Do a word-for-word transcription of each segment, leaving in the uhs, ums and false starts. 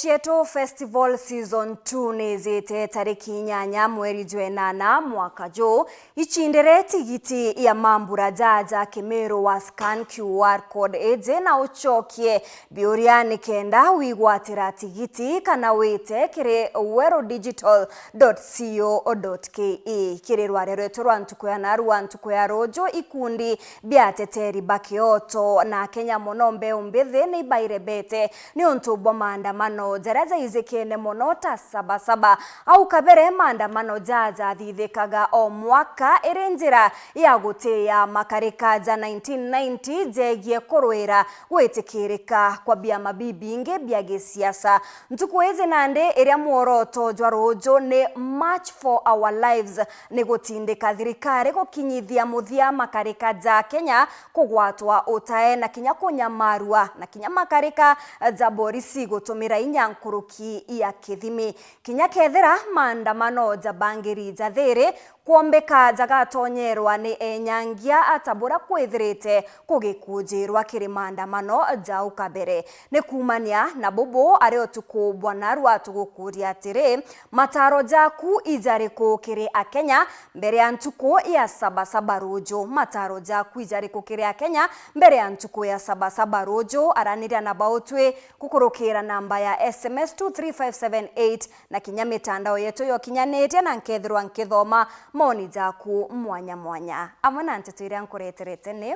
Cietu Festival Season two niijite tariki inyanya mweri jwa enana mwaka juu. Icindire tigiti ya mambura jaja Kimiru wa scan Q R code iji na ucokie biuria nikenda wigwatira tigiti kana wite kiri weru digital dot co dot ke. Kiri rware rwetu rwa ntuku ya narua, ntuku ya ruju, ikundi bia ateteri ba kioto na Akenya mono mbeu mbithi ni ibairebete niuntu bwa maandamano jaria jaijikene mono ta Saba Saba. Au kabere, maandamano jaja jathithikaga o mwaka iri njira ya gutiia makarika ja nineteen ninety jegie kurwira gwitikirika kwa biama bibingi bia gisiasa. Ntuku iji nandi iria mworoto jwa ruju ni March for Our Lives, ni gutindika thirikari gukinyithia muthia makarika ja Kenya kugwatwa utae na kinya kunyamarua, na kinya makarika ja borisi gutumira inya nkuruki ya kithimi. Kinya kethira maandamano ja bangiri ja thiri kwombika jagatonyerwa ni enyangia ata buria kwithirite kugikujirwa kiri maandamano jau kabere. Ni kuumania na bubu ari utuku bwa narua tugukuria atiri, mataro jaku ijariku kiri Akenya mbere ya ntuku ya Saba Saba ruju? Mataro jaku ijariku kiri Akenya mbere ya ntuku ya Saba Saba ruju? Araniria na bautwi gukurukira namba ya S M S two three five seven eight na kinya mitandao yetu ya ukinyaniria, na nkethirwa nkithoma maoni jaku mwanya mwanya. Amwe na nteto iria nkureterete ni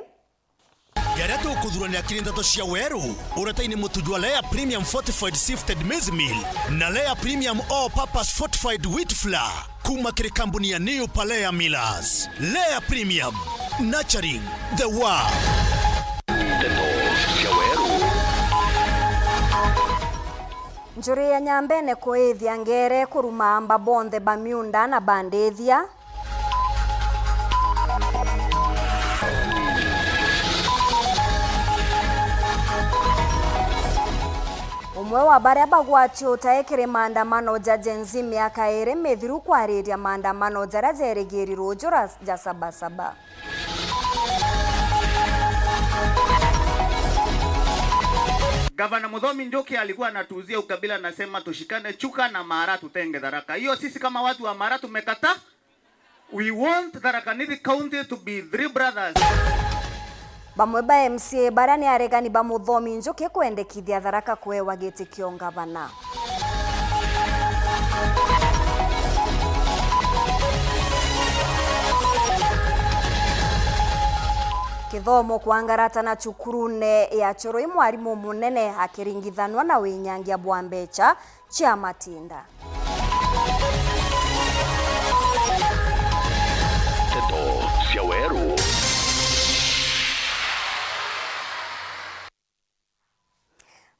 Jaria tukuthurania kiri nteto cia weru, uretaini mutu jwa Lea Premium Fortified Sifted Maize Meal na Lea Premium All Purpose Fortified Wheat Flour kuuma kiri kambuni ya New Palea Millers. Lea Premium, nurturing the world. Nteto cia weru. Njuri ya Nyambene kuithia ngere kuruma amba bonthe ba miunda na bandithia. Umwe wa baria bagwati utae kiri maandamano ja Gen Z miaka iri mithiru kwariria maandamano jaria jerigiri ruju ra, ja Saba Saba. Gavana Muthomi Njuki alikuwa anatuuzia ukabila, anasema tushikane Chuka na Mara tutenge Tharaka. Hiyo sisi kama watu wa Mara tumekataa. We want Tharaka Nithi County to be three brothers. Bamwe ba M C A baria ni aregani ba Muthomi Njuki kwendekithia Tharaka kuewa giti kia ungavana. Kithomo kwangarata na cukurune ya Choroi, mwarimu munene akiringithanwa na winyangia bwa mbecha cia matinda. Nteto cia weru.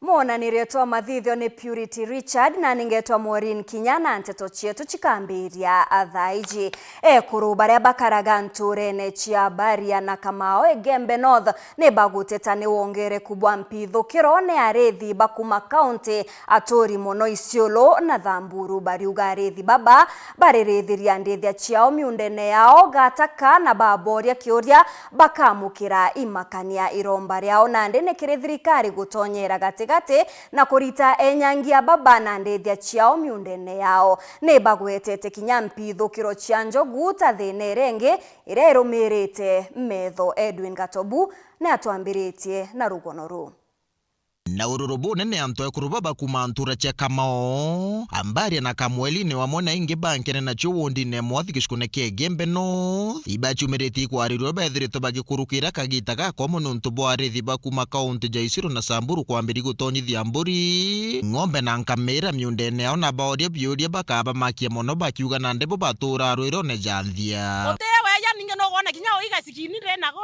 Mwonanirio twa mathithio ni Purity Richard, na ningetwa Maureen Kinya, na nteto cietu cikambiria thaa iji. Ekuru baria bakaraga nturene cia Baria na Kamao, Igembe North, ni baguteta ni wongereku bwa mpithukiro ni arithi ba kuma kaunti, aturi mono Isiolo na Thamburu. Bariuga arithi baba baririthiria ndithia ciao miundene yao gataka na baboria kiuria bakamukira imakania iromba riao, nandi ni kiri thirikari gutonyera gatigati na kurita enyangia baba na ndithia ciao miundene yao. Ni bagwetete kinya mpithukiro cia njogu ta thina iria ingi iria irumirite metho. Edwin Gatobu ni atwambiritie na rugono ruu. Na ururu bunene antu ekuru baba kuma ntura cia Kamao, Ambaria na Kamweli ni wamwe na ingi bankene nacio wondine mwathi gicukune kia Igembe North, ibaciumiritie ikwariririo bethiritwe bagikurukira kagita gakomo niuntu bwa arithi ba kuma kaunti ja Isiolo na Samburu kwambiria gutonyithia mburi, ng'ombe na nkamira miundene yao, na baoria biuria bakabamakia mono bakiuga nandi bo batura rwirone ja nthia. Utiwe weya ningi nugwona kinya uiga sikini ndinago.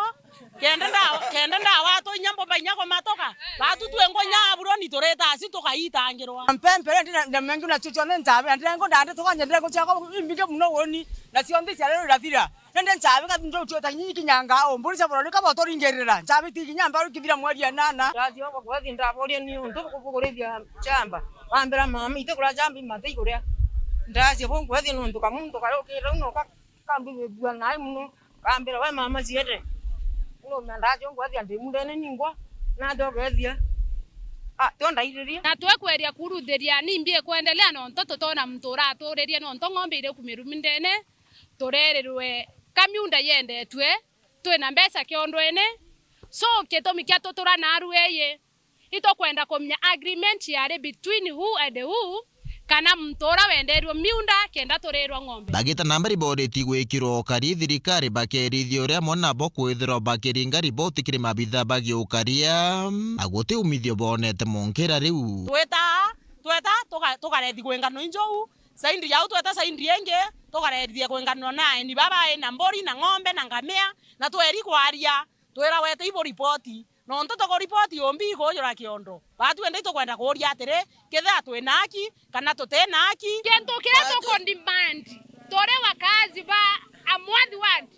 Kenda nda-, kenda ndawatwa inya mbomba inya kumatoka. Batu twengwa inya aburoni tureta aci tukaitangirwa. Mpempere ndi na, na mengi na chucho ne nchabe, na ndirengo ndande tukanye ndirengo ciakwa imbinge muno woni, na cionthe cia rero irathira. Nende nchabe ka ndo chuo ta nyinyi kinyanga, o mburi cia buroni ka botoringirira. Nchabe ti kinya mbaru kithira mweri ya nana. Ndacio bukwethi ndaboria ni untu bukugurithia chamba. Wambira mama ite kura chamba imate ikuria. Ndacio bukwethi nuntu kamuntu karukira uno ka-, kambigua nai muno. Kambira, "We mama ciete, urume ndacio ngwethia ndi mundene ningwa, na ndogethia." Ah, tio ndairirie. Na twekweria kuruthiria, ni mbi ikwendelea nontu tutona muntu uraturirie, nontu ng'ombe iri ku mirumindene, turerirwe ka miunda yendetue, twina mbeca kiondwene. So, gitumi kia tutura naru ii, itukwenda kumenya agreement yari between who and who, kana muntu ura wenderwe miunda kenda turirwa ng'ombe. Bagita na mbere iboreti gwikirwa ukari, thirikari bakerithia uria amwe nabo kwithirwa bakiringa riboti kiri mabitha bagiukaria, na guti umithio bonete munkira riu. Tweta, tweta, tuka-, tukarethi kwi ngano injou, saindi yau tweta saindi ingi, tukarethithia kwi ngano na aeni baba ina mburi na ng'ombe na ngamia, na tweri kwaria, twira wete ibo ripoti. Nontu tukuripoti umbi ikujura kiondo. Batu indi itukwenda kuuria atiri, kethira twina haki kana tutina haki? Kintu kiria tuku demand, turi wakazi ba Amwathi ward,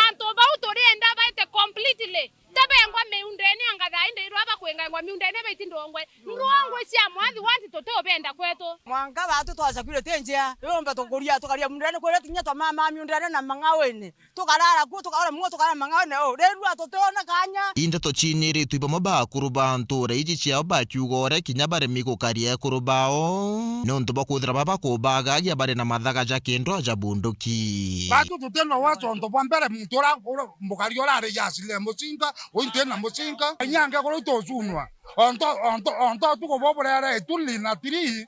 antu bau turienda baite completely. Tabengwa miundene anga thaa indi irwa bakwingangwa miundene baiti ndongwe. Ndongwe cia Amwathi ward tutiubenda kwetu. Mwanka batu twa security njea, yumbe tukuria, tukaria miundene kwira tinya twa mama miundene na mang'awene. Tukarara kuo, tukaura muo, tukarara mang'aone, o, rirua tutiona kanya. Indeto ciinyiritwe bamwe ba akuru ba ntuura iji ciao bakiuga uria kinya baremi gukaria ekuru bao, niuntu bwa kwithira baba kubagagia bari na mathaga ja kindu aja bunduki. Batu tutina wacho onto bwa mbere muntu ura, ura, mukari urari yasile mucinga, uintwe na mucinga, inyange kuru itucunwa. Onto, onto, onto tuko bo burere ituli na tiri,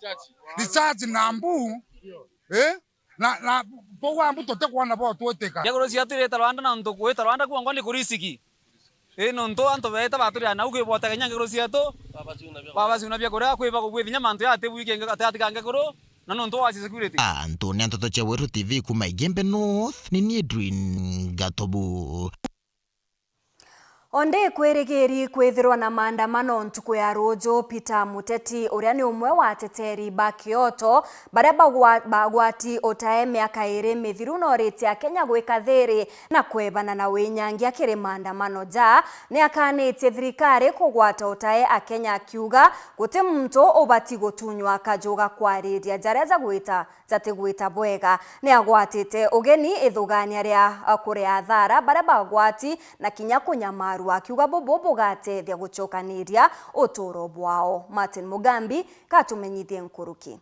research na mbu, eh? Na, na tugwa mbu tutikwona bo twitika. Ngeguru cietu irita Rwanda na ntu gwita Rwanda kuongwa ni kurisiki. Ii nontu antu beeta baturi anau kwibotegenya ngeguru cietu. Babacuna bia kuria, kwiba kugwithinya mantu ya atibu ikingi gati atiga ngeguru, na nontu wa security. Antu ni Nteto cia Weru T V kuma Igembe North, ni ni Edwin Gatobu. O ndi ikwirigiri kwithirwa na maandamano ntuku ya ruuju, Peter Muteti, uria ni umwe wa ateteri ba kioto baria bagwa-, bagwati utae miaka iiri mithiru, nooritie Akenya gwika thiiri na kwebana na winyangia kiri maandamano ja. Ni akaanitie thirikari kugwata utae Akenya, akiuga guti muntu ubati gutunywa kaju ga kwariria jaria jagwita jatigwita bwega. Ni agwatite ugeni ithugania ria kuria athara baria bagwati na kinya kunyamarua, akiuga bubu bugatethia gucokaniria uturo bwao. Martin Mugambi katumenyithie nkuruki.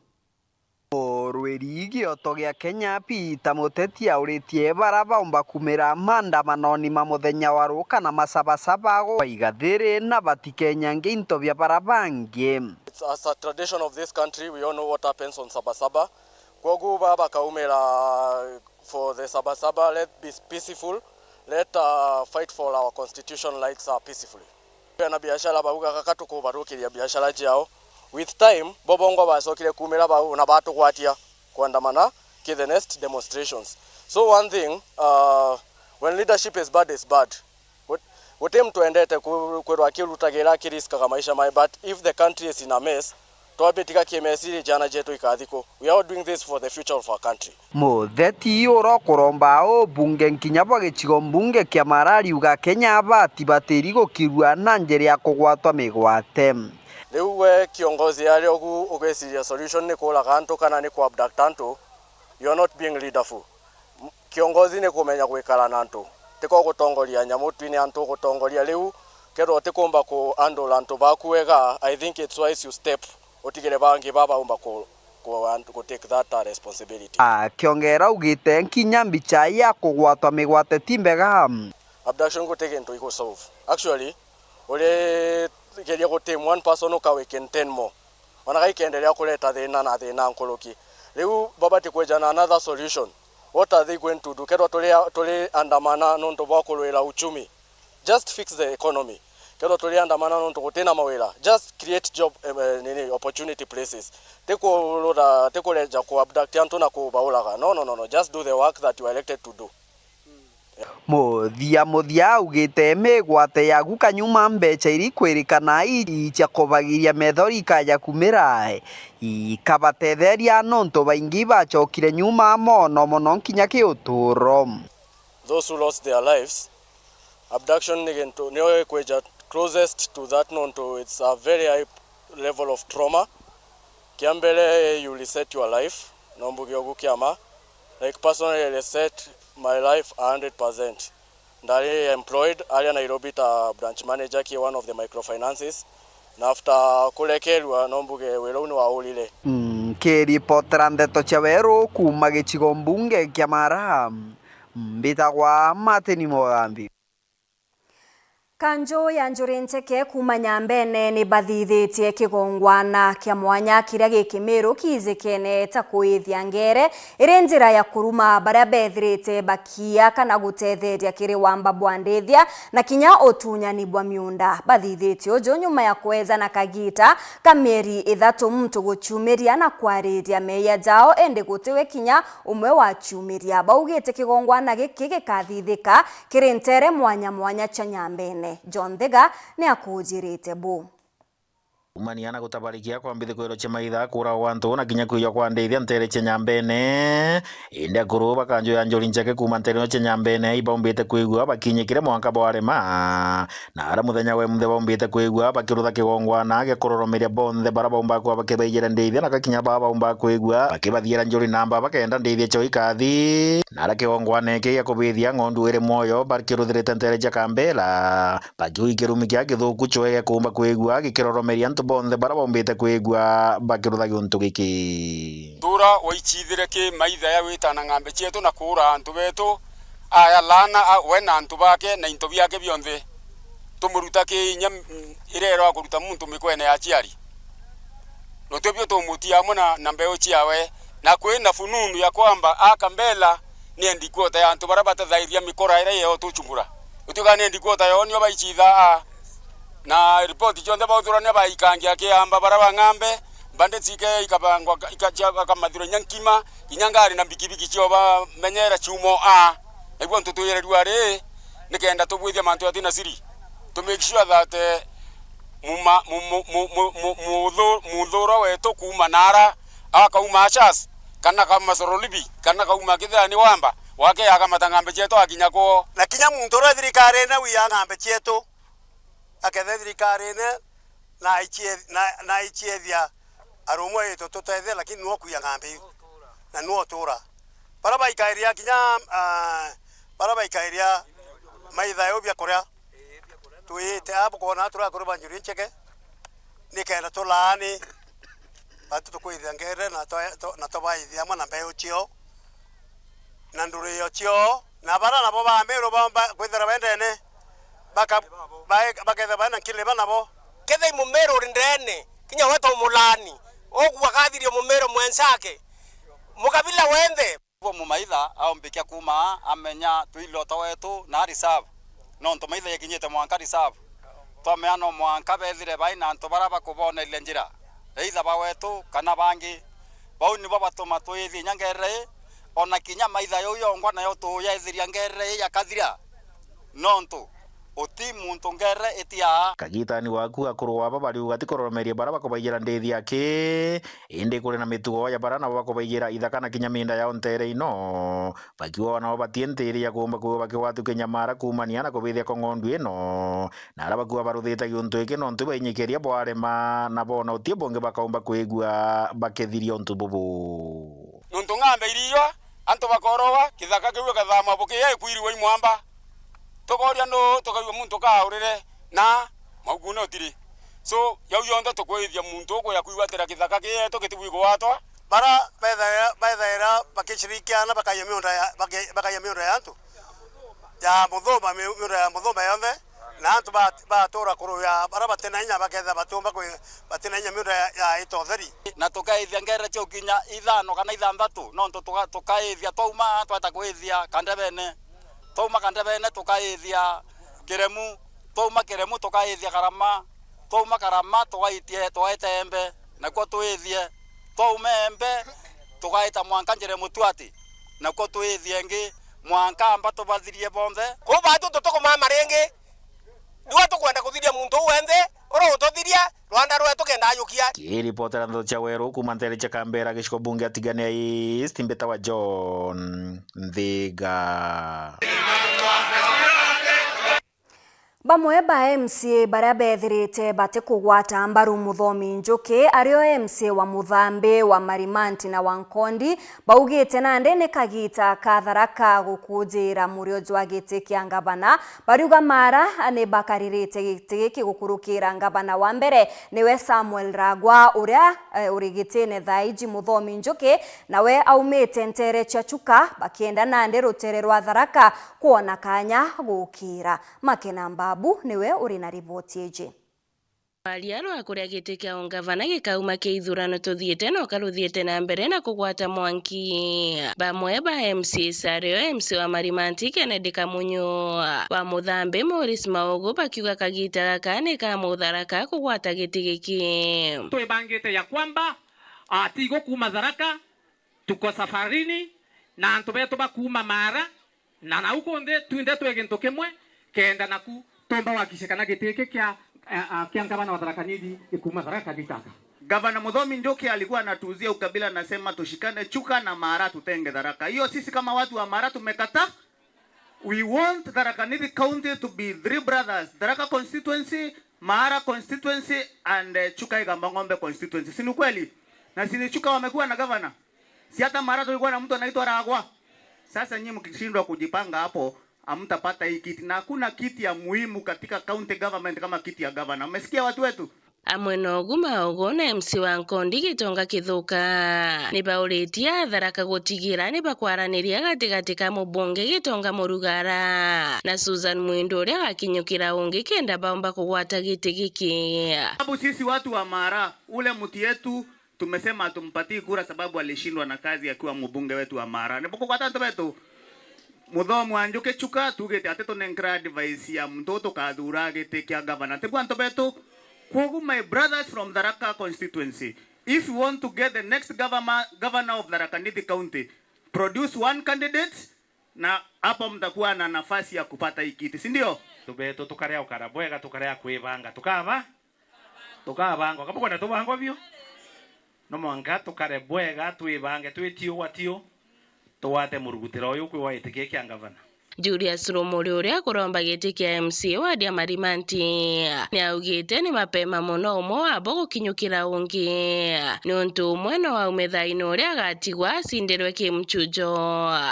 Murwiri gioto gia Kenya Peter Muteti auritie bara baumba kumira maandamanoni ma muthenya wa ruka na masabasaba gwaiga thiiri na batikenyange into bia bara bangi. It's, as a tradition of this country, we all know what happens on Sabasaba. Kwogu baba bakaumira for the Sabasaba, let be peaceful, let, uh, fight for our constitution likes, uh, peacefully. Ena biashara bauga kaka tukubarukiria biashara ciao. With time, bo bongwa bacokire kumira bau na batugwatia kuandamana ki the next demonstrations. So one thing, uh, when leadership is bad, is bad. Gut-, guti muntu endete ku-, kwirwa akirutagira, akiriskaga maisha mae, but if the country is in a mess, twambe tiga kimeciria ciana cietu ikathi ku. We are all doing this for the future of our country. Mutheti ura ukuromba au bunge nkinya bwa gicigo mbunge kia Mara ariuga Akenya abati batiri gukirua na njira ya kugwatwa migwate. Riu we kiongozi aria ugu ugeciria solution ni kuuraga antu kana ni ku abduct antu, you are not being leaderful. M-, kiongozi ni kumenya gwikara na antu, tiko gutongoria nyamu tu ni antu ugutongoria. Riu kethirwa utikumba ku handle antu baku wega, I think it's wise you step, utigire bangi babaumba ku, ku, ku take that, uh, responsibility. Akiongera augite nkinya mbicha ya kugwatwa migwate ti mbega. Abduction guti gintu igu solve. Actually, urigeria gutame one person, ukawaken ten more. Ona gaikendelea kureta thina na thina nkuruki. Riu babati kweja na another solution. What are they going to do? Kethirwa turi, turi andamana nontu bwa kurwira uchumi, just fix the economy. Kethirwa turi andamana nontu gutina mawira, just create job, eh, eh, nini, opportunity places. Ti kurura, ti kureja ku abduct antu na kubauraga. No, no, no, no. Just do the work that you are elected to do. Muthia muthia augite migwate yagu kanyuma mbecha iri kwirikana iri cia kubagiria methori ikaja kumira, ikabatetheria nontu baingi bacokire nyuma mono mono nkinya ki uturo. Those who lost their lives, abduction ni gintu, niyo ikweja closest to that nontu it's a very high level of trauma. Kia mbere, you reset your life, no mbuge ugu kia ma. Like, personally, I reset my life a hundred percent. Ndari employed aria Nairobi ta branch manager ki one of the microfinances. Na after kurekerua, no mbuge wira uu ni waurire. Nkiripotera ndeto cia weru kuuma gicigo mbunge kia Mara, mbitagwa Martin Mugambi. Kanju ya Njuri Ncheke kuuma Nyambene ni bathithitie kigongwana kia mwanya kiria gi Kimiru kiijikene ta kuithia ngere iri njira ya kuruma baria bethirite bakiia kana gutetheria kiri wamba bwa ndithia na kinya utunyani bwa miunda. Bathithitie uju nyuma ya kwejana kagita ka mieri ithatu muntu guciumiria na kwariria meeyia jao, indi gutiwe kinya umwe waciumiria. Baugite kigongwana giki gikathithika kiri nteere mwanya mwanya cia Nyambene. John Thiga ni akujirite bu. Kuumania na gutabarikia kwa mbithikiro cia maitha, kuuragwa gwa antu na kinya kwiywa kwa ndithia nteere cia Nyambene. Indi akuru ba Kanju ya Njuri Ncheke kuuma nteere ino cia Nyambene ibaumbite kwigua bakinyikire mwanka bwarema. Na ara muthenya we munthe baumbite kwigua bakirutha kigongwana gia kuroromeria bonthe bara baumba kuba bakibaijira ndithia, na gakinya baa baumba kwigua bakibathiera njuri namba bakenda ndithia cio ikathi. Na ara kigongwana iki gia kubithia ng'ondu iri mwoyo bakiruthirite nteere cia Kambela, bakiuga kirumi kia kithuku cioe gia kuumba kwigua gikiroromeria antu bonthe bara baumbite kwigua bakirutha giuntu giki. Ntura waicithire ki maitha ya witana ng'ambe cietu na kuura antu betu, aya laana a-, we na antu bake na into biake bionthe. Tumuruta ki inya m-, iria irwa kuruta muntu mikwene ya aciari. Notwebio tumutia amwe na, na mbeu ciawe, na kwina fununu ya kwamba aka Mbela ni headquarter ya antu baria batathairia mikora iria yeo tuchumbura. Utuika ni headquarter yao nio baicithaa, na ripoti cionthe bauthurania baikangia kiamba baria ba ng'ambe, mbande cike ikabangwa, ika-, cia-, bakamathirwa inya nkima, inya ngari na mbikibiki cio bamenyera ciumo a. Naigua ntu twirerua ri, nikenda tubwithia mantu jatina siri. To make sure that, eh, muma-, mu-, mu-, mu-, mu-, mu-, muthu-, muthurwa wetu kuuma nara, akauma Ashas, kana kauma Sorolibi, kana kauma Kithirani wamba, wake akamata ng'ambe cietu akinya kwoo. Na kinya muntu uria thirikarine wiya ng'ambe cietu, akethe thirikarine, na aicie-, na, na aiciethia arumwa itu tutethia, lakini nuo kuiya ng'ambe iu, na nuo utura. Bara baikairia kinya, ah, bara baikairia maithayo bia kuria, twiyite aa bukoona turakuru ba Njuri Ncheke, nikenda tulaani, batu tukwithia ngere na twa-, twa-, na tubaithia amwe na mbeu cio. Na ndurio cio, na bara nabo ba Meru baumba kwithira be ndene, baka-, bae-, bakethira bae na nkiliba nabo. Kethira i Mumeru uri ndene, kinya we to mulaani, ugua kathirio Mumeru mwenzake, mukabila wenthe. Bo mumaitha aumbikia kuuma aa, amenya twi ilota wetu na reserve, nontu maitha yakinyite mwanka reserve. Twamea no mwanka bethire bai na antu bara bakuboneria njira, either ba wetu kana bangi. Bau nibo batuma twithia inya ngerere ii, ona kinya maitha jau yongwa nayo tuyaithiria ngerere ii yakathira, nontu uti muntu ngerere itiaa. Kagitani waku akuru aba bariuga ti kuroromeria bara bakubaijira ndithi aki, indi kuri na mitugo ya bara nabo bakubaijira ithaka na kinya miinda yao nteere ino. Bakiuga o nao batientiri ya kuumba kwigua bakigwatwa kinyamara kuumania na kubithia kwa ng'ondu ino, na aria bakuuga baruthite giuntu giki nontu bainyikiria bwarema, na boona uti bungi bakaumba kwigua bakithiria untu bubu. Nontu ng'ambe iriirwa, antu bakorowa, kithaka kiu gikathamwa bukiya ikwirigwa i mwamba. Tukoria nuu, tukaigua muntu kaurire, na maukune utiri. So, jau jonthe tukwithia muntu ukuya kwigwatira kithaka kietu gitibui kugwatwa. Bara bethaira, bethaira bakishirikiana bakaiya miunda ya, baki-, bakaiya miunda ya antu ya muthumba, mi-, miunda ya muthumba yonthe, na antu ba-, batura kuruya bara batina inya baketha batumba kwi-, batina inya miunda ya, ya itotheri. Na tukaithia ngerere cia ukinya ithano kana ithanthatu, nontu tuka-, tukaithia twauma tweta kwithia Kandebene. Twauma Kandebene tukaithia Kiremu, twauma Kiremu tukaithia Karama, twauma Karama tugaitie, tugaita Embe, nakuo twithie. Twauma Embe tugaita mwanka Njere Mutuati, nakuo twithie ingi, mwanka amba tubathirie bonthe. Kuu batu tutukumama ringi, niwe tukwenda kuthiria muntu uu wenthe uria ututhiria. Rwanda rwetu kenda ayukia. Kiripotera ndeto cia weru kuuma nteere cia Kambera, gicigo bunge ya Tigania East, mbitawa John Nthiga. Bamwe ba M C A baria bethirite batikugwata mbaru Muthomi Njuki, ari o M C A wa Muthambi, wa Marimanti na wa Nkondi, baugite nandi ni kagiita ka Tharaka gukujira murio jwa giti kia ngavana. Bariuga Mara ni bakaririte giti giki gukurukira ngavana wa mbere niwe Samuel Ragwa, uria, eh, uri gitine thaa iji. Muthomi Njuki nawe aumite ntere cia Chuka, bakienda nandi rutere rwa Tharaka kwona kanya gukira. Makena Mbabu niwe uri na riboti iji. Rwaria rwa kuria giti kia ungavana gikauma kia ithurano tuthiite noka ruthiite na mbere na kugwata mwanki. Bamwe ba M C As ari o M C A wa Marimanti Kennedy Kamunyu, wa Muthambi Maurice Maugu bakiuga kagiita gaka ni ka Mutharaka kugwata giti giki. Twibangite ya kwamba, ah, tigukuma Tharaka, tuko safarini na antu betu bakuuma Mara, na nau kunthi twinthe twi gintu kimwe, kenda naku tumba wakishe kana giti giki kia, a, a, kia ngavana wa Tharaka Nithi gikuuma Tharaka gitaka. Gavana Muthomi Njuki alikuwa anatuuzia ukabila, anasema tushikane Chuka na Mara, tutenge Tharaka. Hiyo sisi kama watu wa Mara tumekataa. We want Tharaka Nithi County to be three brothers, Tharaka constituency, Mara constituency and, eh, Chuka Igamba Ng'ombe constituency. Si ni ukweli? Na si ni Chuka wamekuwa na gavana? Si hata Mara tulikuwa na mtu anaitwa Ragwa? Sasa nyinyi mkishindwa kujipanga hapo, hamtapata hii kiti. Na hakuna kiti ya muhimu katika county government kama kiti ya gavana. Umesikia watu wetu? Amwe na ugu Maugu na M C A wa Nkondi Gitonga Kithuka ni bauritie Atharaka gutigira ni bakwaraniria gatigati ka mubunge Gitonga Murugara na Susan Mwindu uria wakinyukira ungi kenda baumba kugwata giti giki. Sababu sisi watu wa Mara, ule mtu yetu tumesema hatumpatii kura sababu alishindwa na kazi akiwa mbunge wetu wa Mara. Ni bukugwata antu betu? Muthomi wa Njuki Chuka tugite ati tunenkira advice ya muntu tukathura giti kia gavana. Tiguo antu betu? Kwogu, my brothers from Tharaka constituency, if you want to get the next governor, governor of Tharaka Nithi County, produce one candidate, na hapo mtakuwa na nafasi ya kupata hii kiti, si ndio? Antu betu tukarea ukara bwega, tukarea kwibanga, tukaba Tukabangwa. Kabukwenda tubangwa biu? No mwanka tukare bwega, twibange, twitiugwa tiu, tugwate murugutira uyu kwi wa giti kia ngavana. Julius Rumuri, uria kuromba giti kia M C A wadi ya Marimanti, ni augite ni mapema mono umwe wabo gukinyukira ungi, niuntu umwe no aume thaino uria agatigwa acindirwe ki muchujo.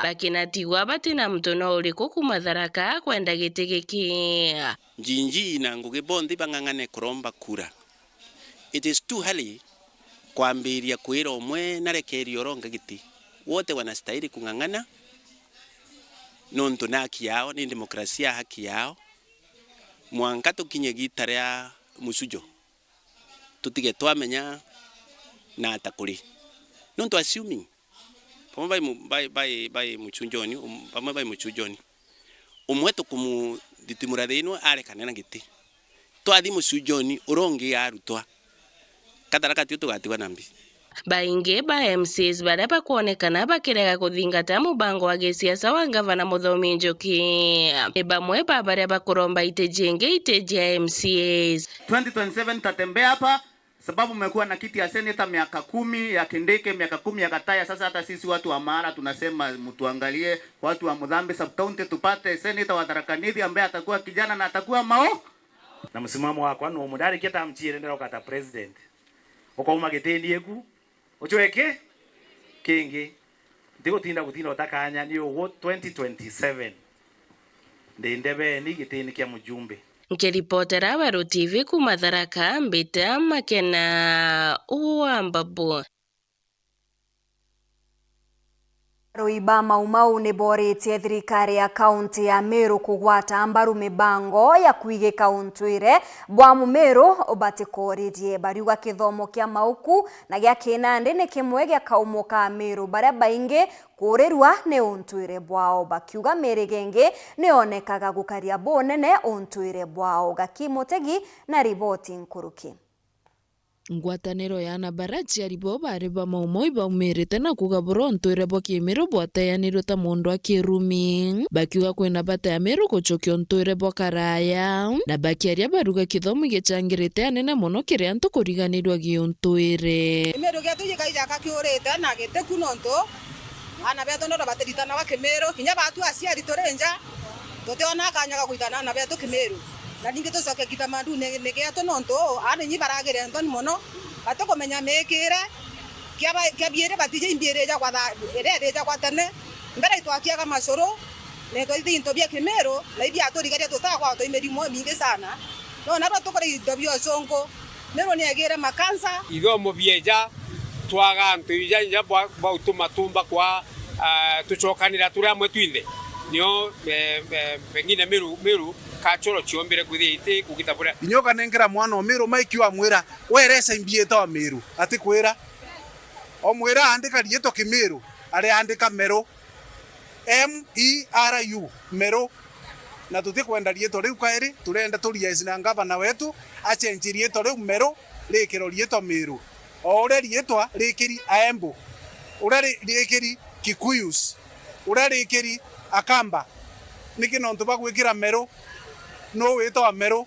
Bakinatigwa batina muntu no uriku kuma Tharaka kwenda giti giki. Njinji na Ngugi bonthe bang'ang'ane kuromba kura. It is too early kwambiria kwira umwe narekerie uronga giti. Wote wanastahili kung'ang'ana, nontu na haki yao, ni demokrasia, haki yao. Mwanka tukinye giita ria mucujo, tutige twamenya na ata kuri. Nontu assuming Bamwe bai mu-, bai, bai, bai muchunjoni, um-, bamwe bai muchunjoni. Umwe tukumuthitimura thiini arekane na giti. Twathi muchunjoni, uria ungi arutwa. Katharaka tio tugatigwa na mbi. Baingi ba M C As baria bakwonekana bakirega kuthingata mubango wa gisiasa wa Ngavana Muthomi Njuki ni bamwe ba baria bakuromba iti jingi iti jia M C As. Twenty twenty-seven tatembea hapa. Sababu mmekuwa na kiti ya seneta miaka kumi, ya Kindiki miaka kumi, ya Gataya. Sasa hata sisi watu wa Mara tunasema mtuangalie, watu wa Muthambi sub county, tupate seneta wa Tharaka Nithi ambaye atakuwa kijana na atakuwa mao. Na msimamo wakwa no mudarikia tamchiere nderoka ta president. Ukauma gitini eku, uchweke kingi. Ntigutinda gutinda utakanya ni ugu twenty twenty-seven. Ndi ndebeni gitini kia mujumbe. Nkiripotera Weru T V kuuma Tharaka, mbita Makena wa Mbabu. Arui ba Mau Mau ni boritie thirikari ya kaunti ya Meru kugwata mbaru mibango ya kwigika untuire bwa Mumeru batikoririe. Bariuga kithomo kia mauku na gia kinandi ni kimwe gia kaumo ka Ameru baria baingi kuurirua ni untuire bwao, bakiuga mirigenge ni yonekaga gukaria bunene untuire bwao. Gaki Mutegi na riboti nkuruki. Ngwataniro ya ana bara aciari bao bari ba Mau Mau ibaumirite na kuuga buria untuire bwa Kimiru bwateanirwe ta mundu a kirumi, bakiuga kwina bata ya Miru gucokia untuire bwa karaya, na bakiaria baruga kithomo gicangirite anene mono kiri antu kuriganirua giuntuire. Kimiru gietu gikaija kakiurite na gitiku nontu aana betu ndio batiritanaga Kimiru, kinya batu aciari turi nja, tutiona kanya ga gwitana aana betu Kimiru. Na ningi tucoke kitamaduni ni gietu, nontu uu aana inyi baragire nthoni mono, batikumenya miikire. Kia ba-, kia biiri, batiji imbiiri ijagwa thaa, iria iri ijagwa tene, mbere itwakiaga macuru, na itwaithi into bia Kimiru, na ibiaturigaria tutagwatwa i mirimo imingi sana. No narua tukore into bia ucungu, Miru ni egire makansa. Ithomo bieja, twaga antu ija, ija bwa, bwa utuma tumba kwa, ah, tucokanira turi amwe twinthe. Nio, eh, eh, pengine Miru, Miru culture ciombire kwithia iti kugita buria. Inya ukanenkera mwana o Miru maiki wamwira, "Weresa imbiita o Miru," atikwira. Omwira andika riitwa Kimiru, ariandika Meru. M E R U, Meru. Na tutikwenda riitwa riu kairi, turenda tu liaise na ngavana wetu, achenjie riitwa riu Meru, rikirwe riitwa Miru. O uria riitwa rikiri Aembu, uria ri-, rikiri Kikuyus, uria rikiri Akamba. Niki nontu bagwikira Meru? Nuu witwa Meru?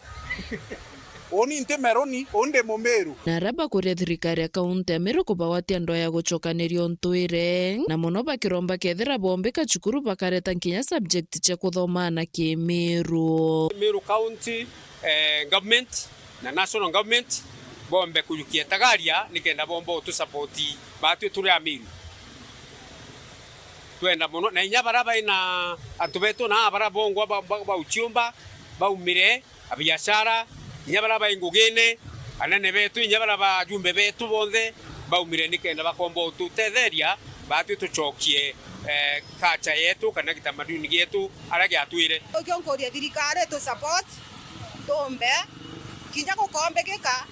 Uni nti Meruni, uni ndi Mumiru. Na aria bakuria thirikari ya kaunti ya Meru kubagwatia ndwaa ya gucokaniria untwire, na mono bakiromba kethira bombika cukuru bakareta nkinya subject cia kuthomaa na Kimiru. Meru County, eh, government na national government bombe kujukia tagaria nikenda bomba utusapoti batwi turi Amiru. Twenda mono, na inya baria baina antu betu na baria bongwa ba, ba, ba uchiumba, baumire, abiashara, inya baria bai ngugine, anene betu, inya baria bajumbe betu bonthe baumire nikenda bakomba ututetheria, batwi tucokie, eh, culture yetu kana kitamaduni gietu aria giatwire. Ukio nkuria thirikari tu support, tumbe, kinya gukombikika,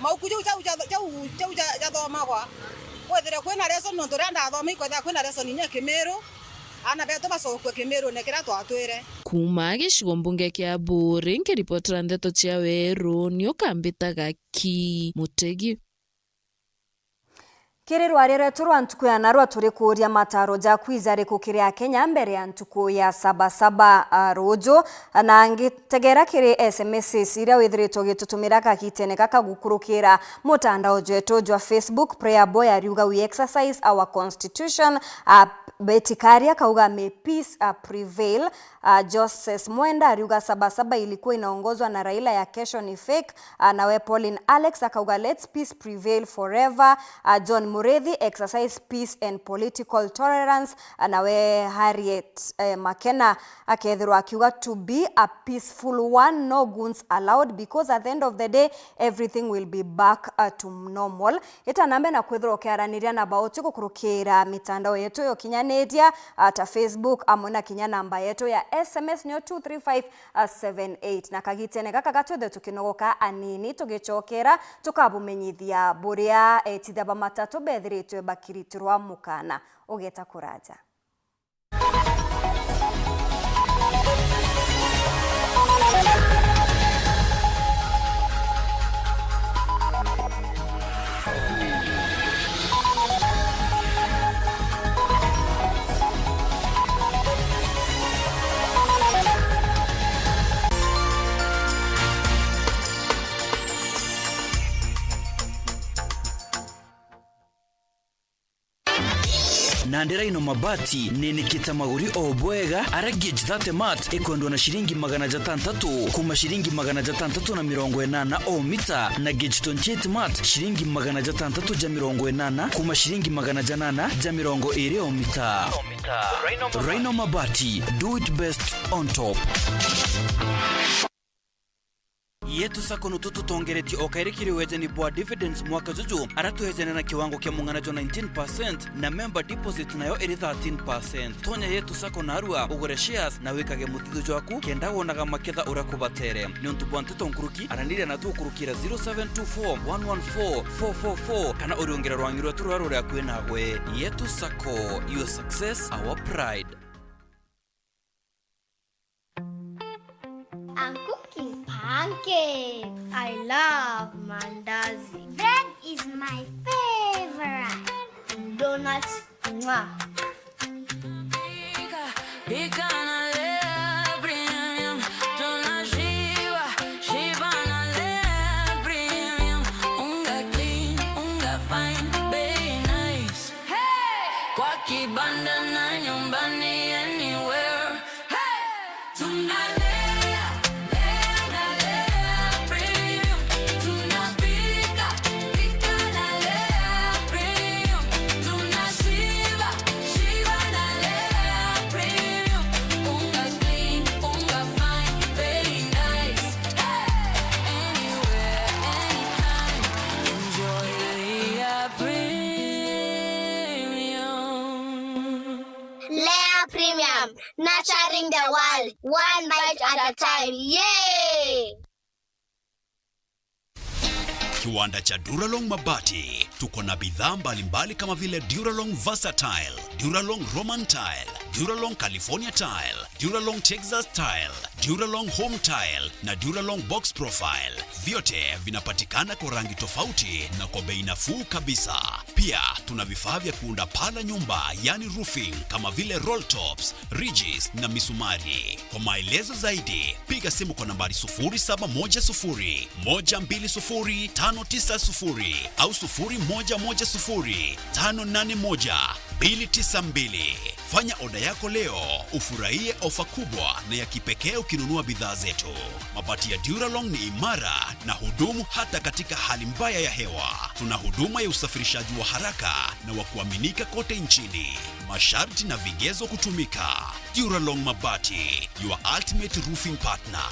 mauku jau, jau, jau, jau, jau ja-, jathomagwa, kwithire kwina lesson, nontu riria ndathoma ikwethira kwina lesson inya Kimiru, aana betu bacokue Kimirune kiria twatwire. Kuuma gicigo mbunge kia Buuri, nkiripotera ndeto cia Weru, ni ukambitaga ki Mutegi. Kiri rwaria rwetu rwa ntuku ya narua, turi kuuria mataro jaku ijariku kiri Akenya mbere ya ntuku ya Sabasaba, a, ruju. Na ngitegera kiri S M Ss iria withiritwe ugitutumira kagitene gaka gukurukira mutandao jwetu jwa Facebook. Prayer Boy ariuga, "We exercise our constitution." A, Betty Karia akauga, "May peace, a, prevail." Ah, Joses Mwenda ariuga Sabasaba ilikuwa inaongozwa na Raila, ya kesho ni fake. Ah, nawe Pauline Alex akauga, "Let's peace prevail forever." Ah, John Mureithi, "Exercise peace and political tolerance." Ah, nawe Harriet, eh, Makena akethirwa akiuga, "To be a peaceful one, no goons allowed, because at the end of the day, everything will be back, ah, to normal." Itanambe na kwithirwa ukiaraniria na bauti gukurukira mitandao yetu ya ukinyaniria, ah, ta Facebook, amwe na kinya namba yetu ya S M S niyo two three five seven eight. Na kagitene gaka gatwithe tukinogoka anini, tugicokera tukabumenyithia buria etithia ba matatu bethiritwe bakiritirwa mukana. Ugeta kuraja. Nandi Rhino Mabati ninikite maguri o bwega, aria gauge thirty mat ikwendwa na ciringi magana jatantatu kuma ciringi magana jatantatu na mirongo inana o mita, na gauge twenty-eight mat ciringi magana jatantatu ja mirongo inana kuma ciringi magana janana ja mirongo iri o mita. Rhino Mabati, do it best on top. Yetu Sacco nutu tutongeretie o kairi kiri wejani bwa dividends mwaka juju, aria twejane na kiwango kia mung'ana jwa nineteen percent na member deposit nayo iri thirteen percent. Tonya Yetu Sacco narua, ugure shares na wikage muthithu jwaku kenda wonaga maketha uria kubatere. Niuntu bwa nteto nkuruki, araniria natu ukurukira zero seven two four one one four four four four kana uriungire rwangi rwetu ruria ruri akui nawe. Yetu Sacco, your success, our pride. I'm cooking pancakes. I love mandazi. Bread is my favorite. Donuts, mwah. Pika, pika na lea premium. Tunashiba, shiba na lea premium. Unga clean, unga fine, bei nice. Hey! Kwa kibanda na nyumbani, anywhere. Hey! Tunalea, lea na the world, one bite at a time. Yay! Kiwanda cha Duralong Mabati. Tuko na bidhaa mbalimbali kama vile Duralong Versatile, Duralong Roman Tile, Duralong California Tile, Duralong Texas Tile, Duralong Home Tile na Duralong Box Profile. Vyote vinapatikana kwa rangi tofauti na kwa bei nafuu kabisa. Pia tuna vifaa vya kuunda paa la nyumba, yani roofing, kama vile roll tops, ridges na misumari. Kwa maelezo zaidi, piga simu kwa nambari sufuri saba moja sufuri, moja mbili sufuri, tano tisa sufuri au sufuri moja moja sufuri, tano nane moja, mbili tisa mbili. Fanya oda yako leo, ufurahie ofa kubwa na ya kipekee ukinunua bidhaa zetu. Mabati ya Duralong ni imara na hudumu hata katika hali mbaya ya hewa. Tuna huduma ya usafirishaji wa haraka na wa kuaminika kote nchini. Masharti na vigezo kutumika. Duralong Mabati, your ultimate roofing partner.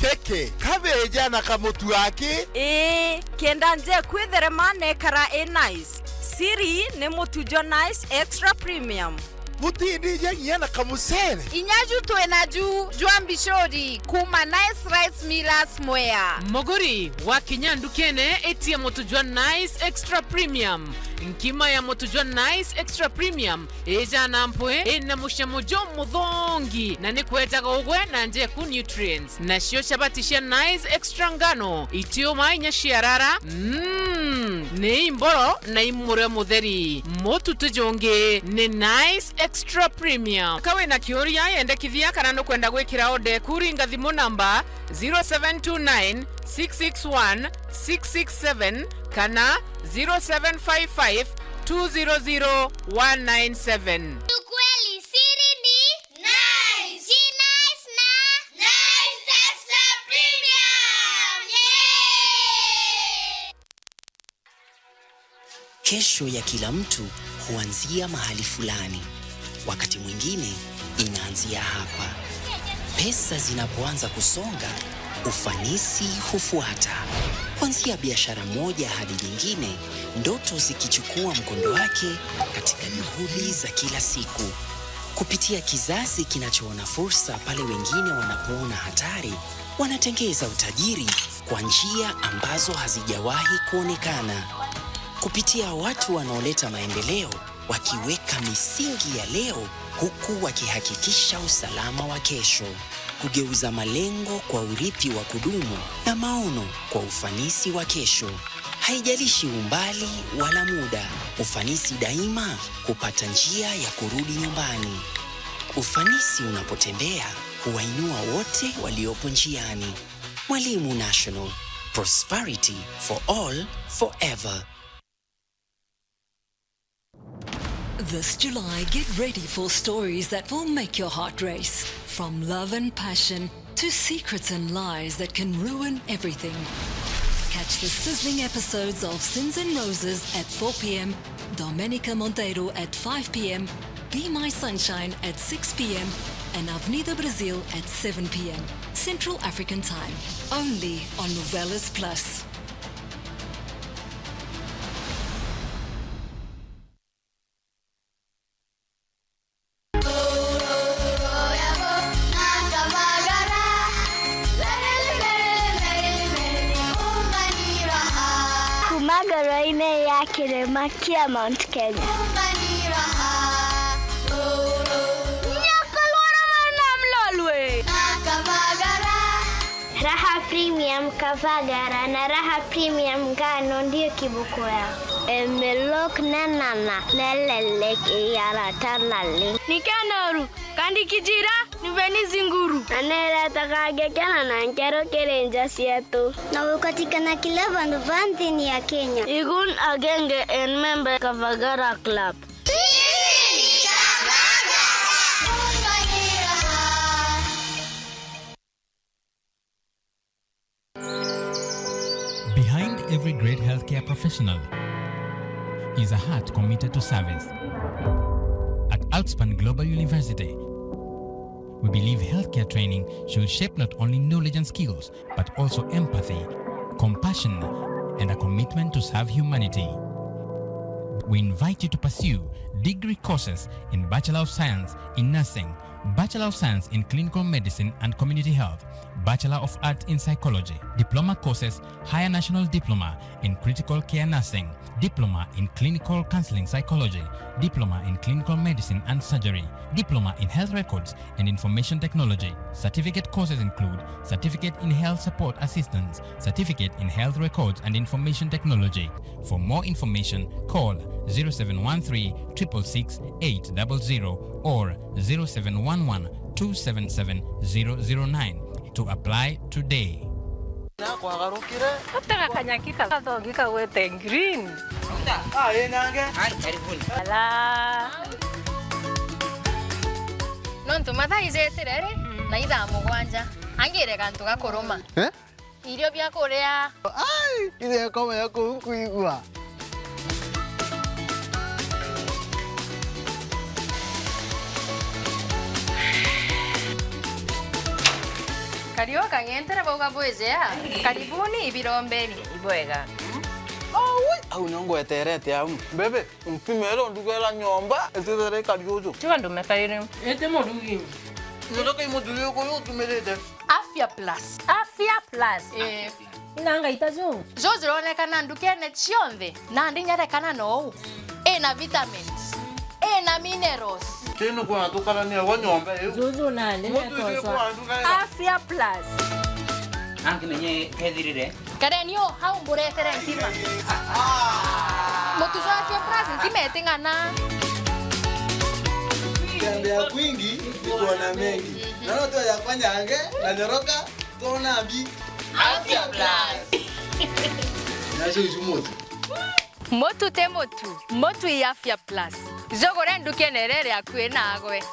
Keke, kabeja na kamutu aki. Ii, kenda nje kwitherema nekara i nice. Siri ni mutu jwa Nice Extra Premium. Mutindija nginya na kamucere. Inya ju twi na ju jwa mbicuri kuma Nice Rice Millers Mwea. Muguri, wakinya ndukene, itia mutu jwa Nice Extra Premium. Nkima ya mutu jwa Nice Extra Premium ijana mpwi, ina mucamo jumuthongi na ni kwejaga ugwe na njeku nutrients. Nacio chabati cia Nice Extra ngano, itiuma inya ciarara, mm, ni imboro na imure mutheri. Mutu ti jungi, ni Nice Extra Premium. Ka wina kiuria, yendekithia kana nukwenda gwikira order eku, ringa thimu namba zero seven two nine, six six one, six six seven kana zero seven five five, two zero zero, one nine seven. Ukweli siri ni Nice. Ji Nice na Nice Extra Premium. Yay! Kesho ya kila mtu huanzia mahali fulani. Wakati mwingine inaanzia hapa. Pesa zinapoanza kusonga, ufanisi hufuata. Kuanzia biashara moja hadi nyingine, ndoto zikichukua mkondo wake katika juhudi za kila siku. Kupitia kizazi kinachoona fursa pale wengine wanapoona hatari, wanatengeza utajiri kwa njia ambazo hazijawahi kuonekana. Kupitia watu wanaoleta maendeleo, wakiweka misingi ya leo huku wakihakikisha usalama wa kesho. Kugeuza malengo kwa urithi wa kudumu na maono kwa ufanisi wa kesho. Haijalishi umbali wala muda, ufanisi daima hupata njia ya kurudi nyumbani. Ufanisi unapotembea, huwainua wote waliopo njiani. Mwalimu National, prosperity for all, forever. This July, get ready for stories that will make your heart race. From love and passion to secrets and lies that can ruin everything. Catch the sizzling episodes of Sins and Roses at four p.m., Domenica Monteiro at five p.m., Be My Sunshine at six p.m., and Avenida Brasil at seven p.m. Central African Time, only on Novelas Plus. Kuma ngoro-inĩ ya kĩrĩma kĩa Mount Kenya. Raha Premium Kavagara na Raha Premium Ngano ndio kiboko yao. Emelok nenana nelelek iyarata naleng. Nikanor, kandi kijira, niveni zinguru. Na neretaga ngekena na nkero kiri nja cietu. Na gukatikana kila vandu va nthini ya Kenya. Igun agenge en member Kavagara Club. Behind every great healthcare professional is a heart committed to service. At Outspan Global University, We believe healthcare training should shape not only knowledge and skills, but also empathy, compassion, and a commitment to serve humanity. We invite you to pursue degree courses in Bachelor of Science in Nursing, Bachelor of Science in Clinical Medicine and Community Health, Bachelor of Arts in Psychology, diploma courses, Higher National Diploma in Critical Care Nursing, Diploma in Clinical Counseling Psychology, Diploma in Clinical Medicine and Surgery, Diploma in Health Records and Information Technology. Certificate courses include Certificate in Health Support Assistance, Certificate in Health Records and Information Technology. For more information, call zero seven one three triple six eight double zero or zero seven one one two seven seven zero zero nine to apply today. Nakwagarukire. Utega kanyaki ka gathongi kagwete green. Ah, ĩ nange. Ai, karibuni. Ala. Nontu mathaa ijetire ri, na ithaa mugwanja. Angire gantu ga kuruma. Eh? Irio bia kuria. Ai, ithe akoma ya kuu nkuigua. Kariu kang'entere bauga bwijea. Karibuni ibirombeni. Ibwega. Aui, au nio ngweterete au. Bebe, ntumire ndugera nyomba, itithere ikari uju. Tiga ndume kariri. Iti murugi. Nondu kai muthuri uyu utumirite. Afya Plus. Afya Plus. Eh. Ina ngaita ju. Jo jironekana ndukene cionthe, na ndinyarekana nou. Ina vitamins. Ina minerals. Tinu kwa tukarania wa nyomba iu. Juju nandi. Mutu icio kwa nduga ya. Afya Plus. Angimenye kethirire. Kareni o hau mburetere ntima. Mutu jwa Afya Plus ntima iting'ana. Tembea kwingi ni kuona mengi. Na no tu ya kwanyange na nyoroka. Tona mbi. Afya Plus. Nacio icu mutu. Mutu ti mutu, mutu i Afya Plus. Jugure ndukene iria iri akui nagwe.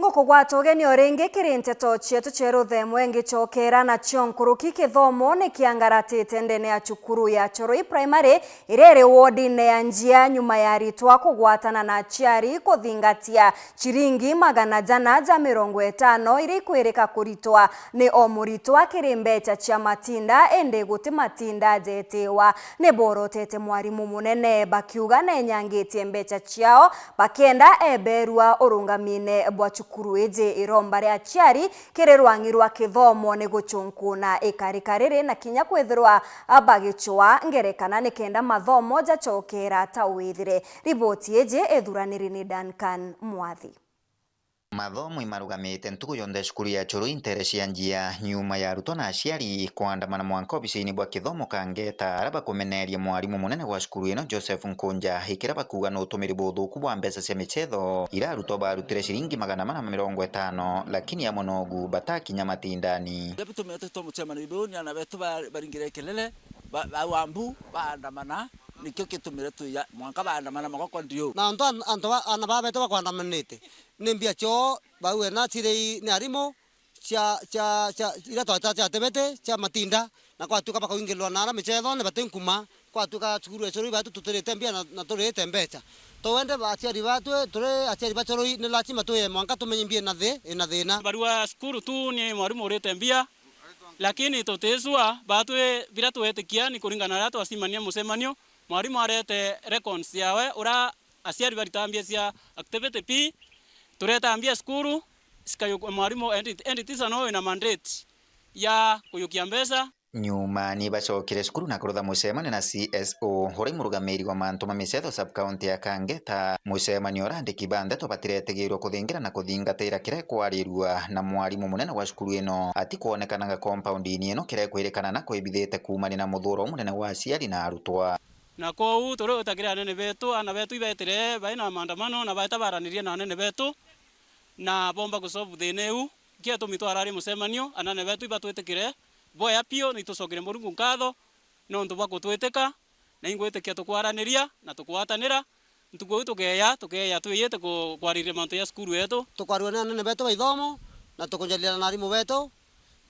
Ngukugwata ugeni o ringi kiri nteto cietu cia ruthemwe ngicokera nacio nkuruki. Kithomo ni kiangaratite ndene ya cukuru ya Choroi Primary iria iri wodine ya Njia nyuma ya aritwa kugwatana na aciari kuthingatia ciringi magana jana ja mirongo itano iria ikwirika kuritwa ni o muritwa kiri mbeca cia matinda, indi guti matinda jetiwa. Ni borotete mwarimu munene bakiuga nenyangitie mbeca ciao, bakienda eberua urungamine bwa cukuru iji. Iromba ria aciari kiri rwang'i rwa kithomo ni gucunkuna ikarika riri na kinya kwithirwa bagicwaa ngerekana nikenda mathomo jacokera ta withire. Riboti iji ithuraniri ni Duncan Mwathi. Mathomo imarugamite ntuku yonthe cukuru ya Choroi ntere cia Njia, nyuma ya arutwa na aciari kwandamana mwanka obisini bwa kithomo Kangeta, aria bakumeneria mwarimu munene wa cukuru ino Joseph Nkunja, ikira bakuuga ni utumiri buthuku bwa mbeca cia michetho, ira arutwa barutire ciringi magana mana ma mirongo itano, lakini amwe nogu batakinya matindani. Riria bitumite twa mucemanio biu, ni ana betu ba-, baringire kelele, ba-, ba Wambu, baandamana, nikio gitumire twija mwanka baandamana magokwa ndiu. Na antu an-, antu ba-, ana ba betu bakwandamanite, ni mbia cio bauwe na ciri ni arimu cia, cia, cia, iria tweta cia tebete, cia matinda, na kwatuika bakaingilwa na ara michetho ni bati nkuma, kwatuika cukuru ya Choroi batu tutirite mbia na, na turite mbeca. Twende ba aciari batu, turi aciari ba Choroi, ni lazima tuye mwanka tumenye mbia ina thi-, ina thina. Barua cukuru tu ni mwarimu urite mbia, lakini tuticua, batwi biria twetikia ni kuringana na aria twacimania mucemanio, Mwarimu arete records yawe uria aciari barita mbia cia activity fee, tureta mbia cukuru, cikayukua mwarimu, head, head teacher no wina mandate ya kuyukia mbeca. Nyuma ni bacokire cukuru na kurutha mucemanio na C S O, uria i murugamiri wa mantu ma micetho sub-county ya Kangeta. Mucemanio uria andiki ba ndeto batiretigirwe kuthingira na kuthingatira kiria ikwarirua na mwarimu munene wa cukuru ino atikwonekanaga compound-ini ino, kiria ikwirikana na kwibithite kuumania na muthuuro umunene wa aciari na arutwa. Na kwoou turi utakire anene betu, aana betu ibeetire bai na maandamano na baeta baaranirie na anene betu, na boomba gusolve thiina iu. Ikio gitumi twararia mucemanio, anene betu ibatwitikire bwea piu, na itucokere Murungu nkatho nontu bwa gutwitika, na ingwitikia tukwaraniria na tukwatanira. Ntuku iu tukeeya, tukeeya twiyite ku-, kwaririria mantu ja cukuru yetu. Tukwarua ni anene betu ba ithomo, na tukunjariria na arimu betu,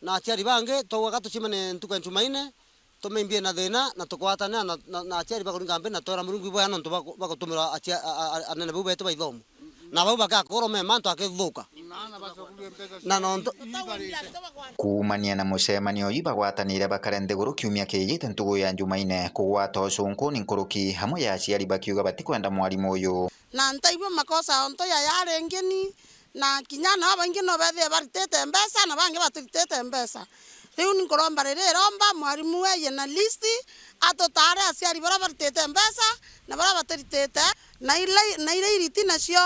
na aciari bangi, twaugaga tucemanie ntuku ya Jumaine, tumaimbie na thiina, na tukwatanira na, na, na aciari bakuringa mbi, na twera Murungu ibwea nontu bwa ku-, bwa gutumirwa acia-, a, a, a, anene bau betu ba ithomo. Na bau bagakorwo me mantu akithuka. Na nontu Kuumania na mucemanio uyu, bagwatanire bakare nthiguru kiumia kiijite ntuku ya Jumaine kugwata ucunkuni nkuruki, amwe ya aciari bakiuga batikwenda mwarimu uyu. Na ntaigua makosa onto ya yari ingi ni, na kinya nao baingi no bethire baritite mbeca, na bangi batiritite mbeca. Riu ni nkuromba riri iromba mwarimu eeye na list, atutare aciari baria baritite mbeca na baria batiritite, na iria, na iria iriti nacio,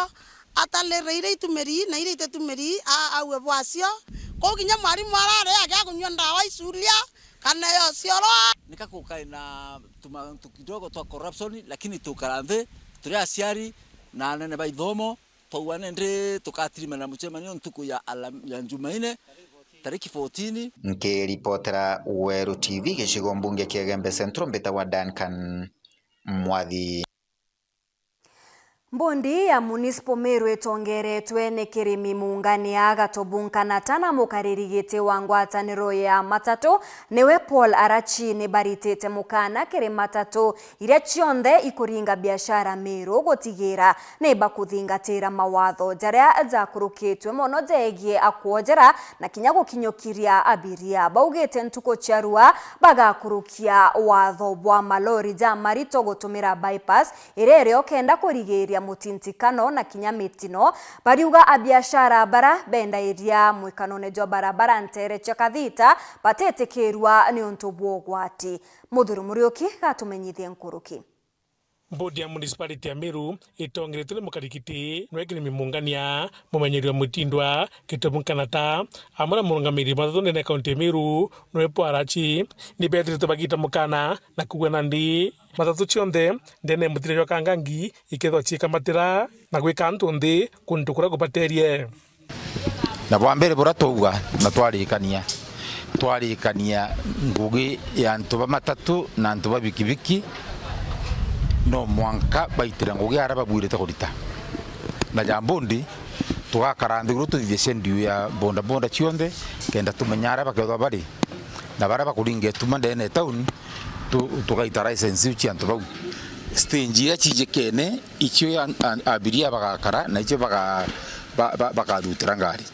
atarire iria itumiri na iria ititumiri, a-, aue bwacio. Kou kinya mwarimu arari agia kunyua ndawa icuria kana ya uciorwa. Nika kukae na tumantu kidogo twa corruption, lakini tukara nthi turi aciari na anene ba ithomo, twauga nindi tukatirimana mucemanio ntuku ya alam-, ya Jumaine, tariki fourteen. Nkiripotera Weru T V gicigo mbunge kia Igembe Central, mbitagwa Duncan Mwathi. Mbondi ya Municipal Meru itongeretwe ni Kirimi Mungania Gatobu Nkanata na mukariri giti wa ngwataniro ya matatu niwe Paul Arachi ni baritite mukana kiri matatu iria cionthe ikuringa biashara Meru gutigira ni bakuthingatira mawatho jaria jakurukitwe mono jegie akwojera na kinya gukinyukiria abiria. Baugite ntuku cia rua bagakurukia watho bwa malori ja marito gutumira bypass iria iri o kenda kurigiria mutintikano na kinya mitino. Bariuga abiashara bara bendairia mwikanone jwa barabara ntere cia Kathita batitikirua niuntu bwa ugwati. Muthuri Muriuki gatumenyithie nkuruki. Mbodi ya Municipality ya Meru itongeretwe ni mukariri giti nwe Kirimi Mungania, mumenyeri wa mutindwa Gitobu Nkanata, amwe na murungamiri matatu ndene ya kaunti ya Meru nwe Paul Arachi, ni bethiritwe bagita mukana na kugua nandi matatu cionthe ndene ya mutira jwa Kangangi ikethwa ciikamatira na gwika antu nthi kuntu kuria kubaterie. Na bwa mbere buria twauga na twarikania, twarikania ngugi ya antu ba matatu na antu ba bikibiki, no mwanka baitire ngugi aria babuirite kurita. Na ja mbondi, tugakara nthiguru tuthithie schedule ya bodaboda cionthe, kenda tumenya aria bakethwa bari, na baria bakuringa ituma ndene ya town, tu-, tugaita license iu cia antu bau. Stage iria cijikene, icio a-, a-, abiria bagakara, na icio baga-, ba-, ba-, bakathutira ngari.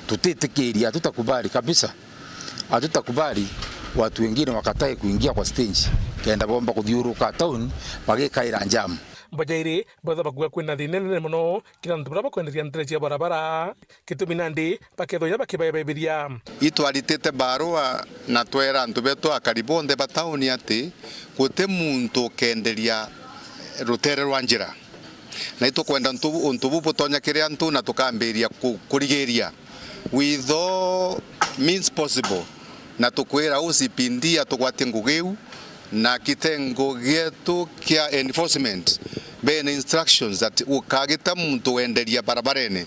Tutitikiria, hatutakubali kabisa. Hatutakubali watu wengine wakatae kuingia kwa stage, kenda bomba kuthiuruka town, bagikaira jam. Bajairi, bethwa bakuga kwina thina inene mono kiri antu baria bakwenderia ntere cia barabara. Gitumi nandi bakethwa inya bakibaebebiria. Itwaritite barua na twera antu betu akari bonthe ba tauni ati guti muntu ukenderia rutere rwa njira. Na itukwenda untu, untu buu butonya kiri antu na tukambiria ku-, kurigiria with all means possible. Na tukwira O C P D atugwatie ngugi iu, na kitengo gietu kia enforcement bena instructions that ukagita muntu wenderia barabarene.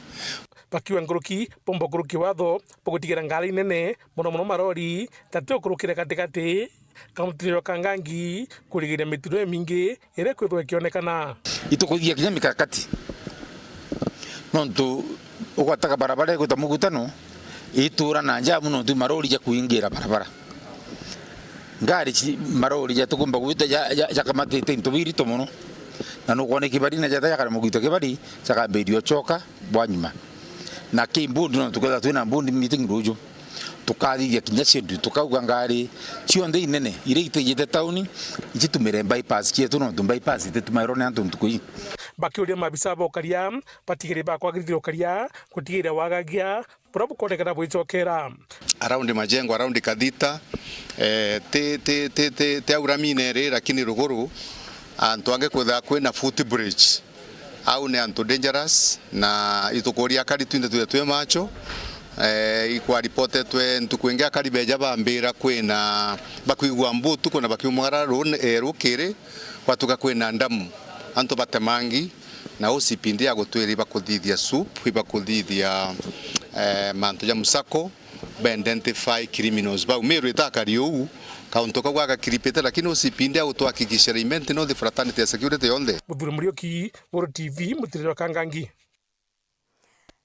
Bakiuga nkuruki bomba ukurukia watho bwa gutigira ngari nene, mono mono marori, tati ukurukire gatigati, kaunti ya Kangangi, kurigiria mitino imingi iria ikwithwa ikionekana. Itukuthia kinya mikakati. Nontu ugwataga barabara igwita mugutano, itura na njamu nontu marori ja kuingira barabara. Ngari ci-, marori jatikumba gwita ja-, ja-, jakamatite into birito mono. Na nukwona kibari na jata jakara mugwita kibari, jakambiria ucoka bwa nyuma. Na ki mbundi nontu kwethirwa twina mbundi meeting ruju. Tukathithia kinya schedule, tukauga ngari cionthe inene iria itijite tauni, icitumire bypass cietu, nontu bypass ititumairwo ni antu ntuku ii. Bakiuria maabisa ba ukaria batigiri ba kwagirithia ukaria gutigira wagagia buria bukoonekana bwicokera. Around Majengo, around Kathita, eh, ti, ti, ti, ti, ti aura mine ri, lakini ruguru, antu angi kwitha kwina footbridge. Au ni antu dangerous, na itukuria akari twinthe twithe twi macho. Eh, ikwaripotetwe ntuku ingi akari beja bambira kwina, bakwigua mbu utuku na bakiumagara ru-, eh, rukiri, gwatuka kwina ndamu. Antu batemangi, na O C P D agutwira ibakuthithia sup, ibakuthithia, eh, mantu ja musako, ba identify criminals bau. Meru itakari uu, kauntu kau gagakiripite, lakini O C P D agutwakikishira imenti no the fraternity ya security yonthe. Muthuri Muriuki, Guru T V, Mutiriri wa Kangangi.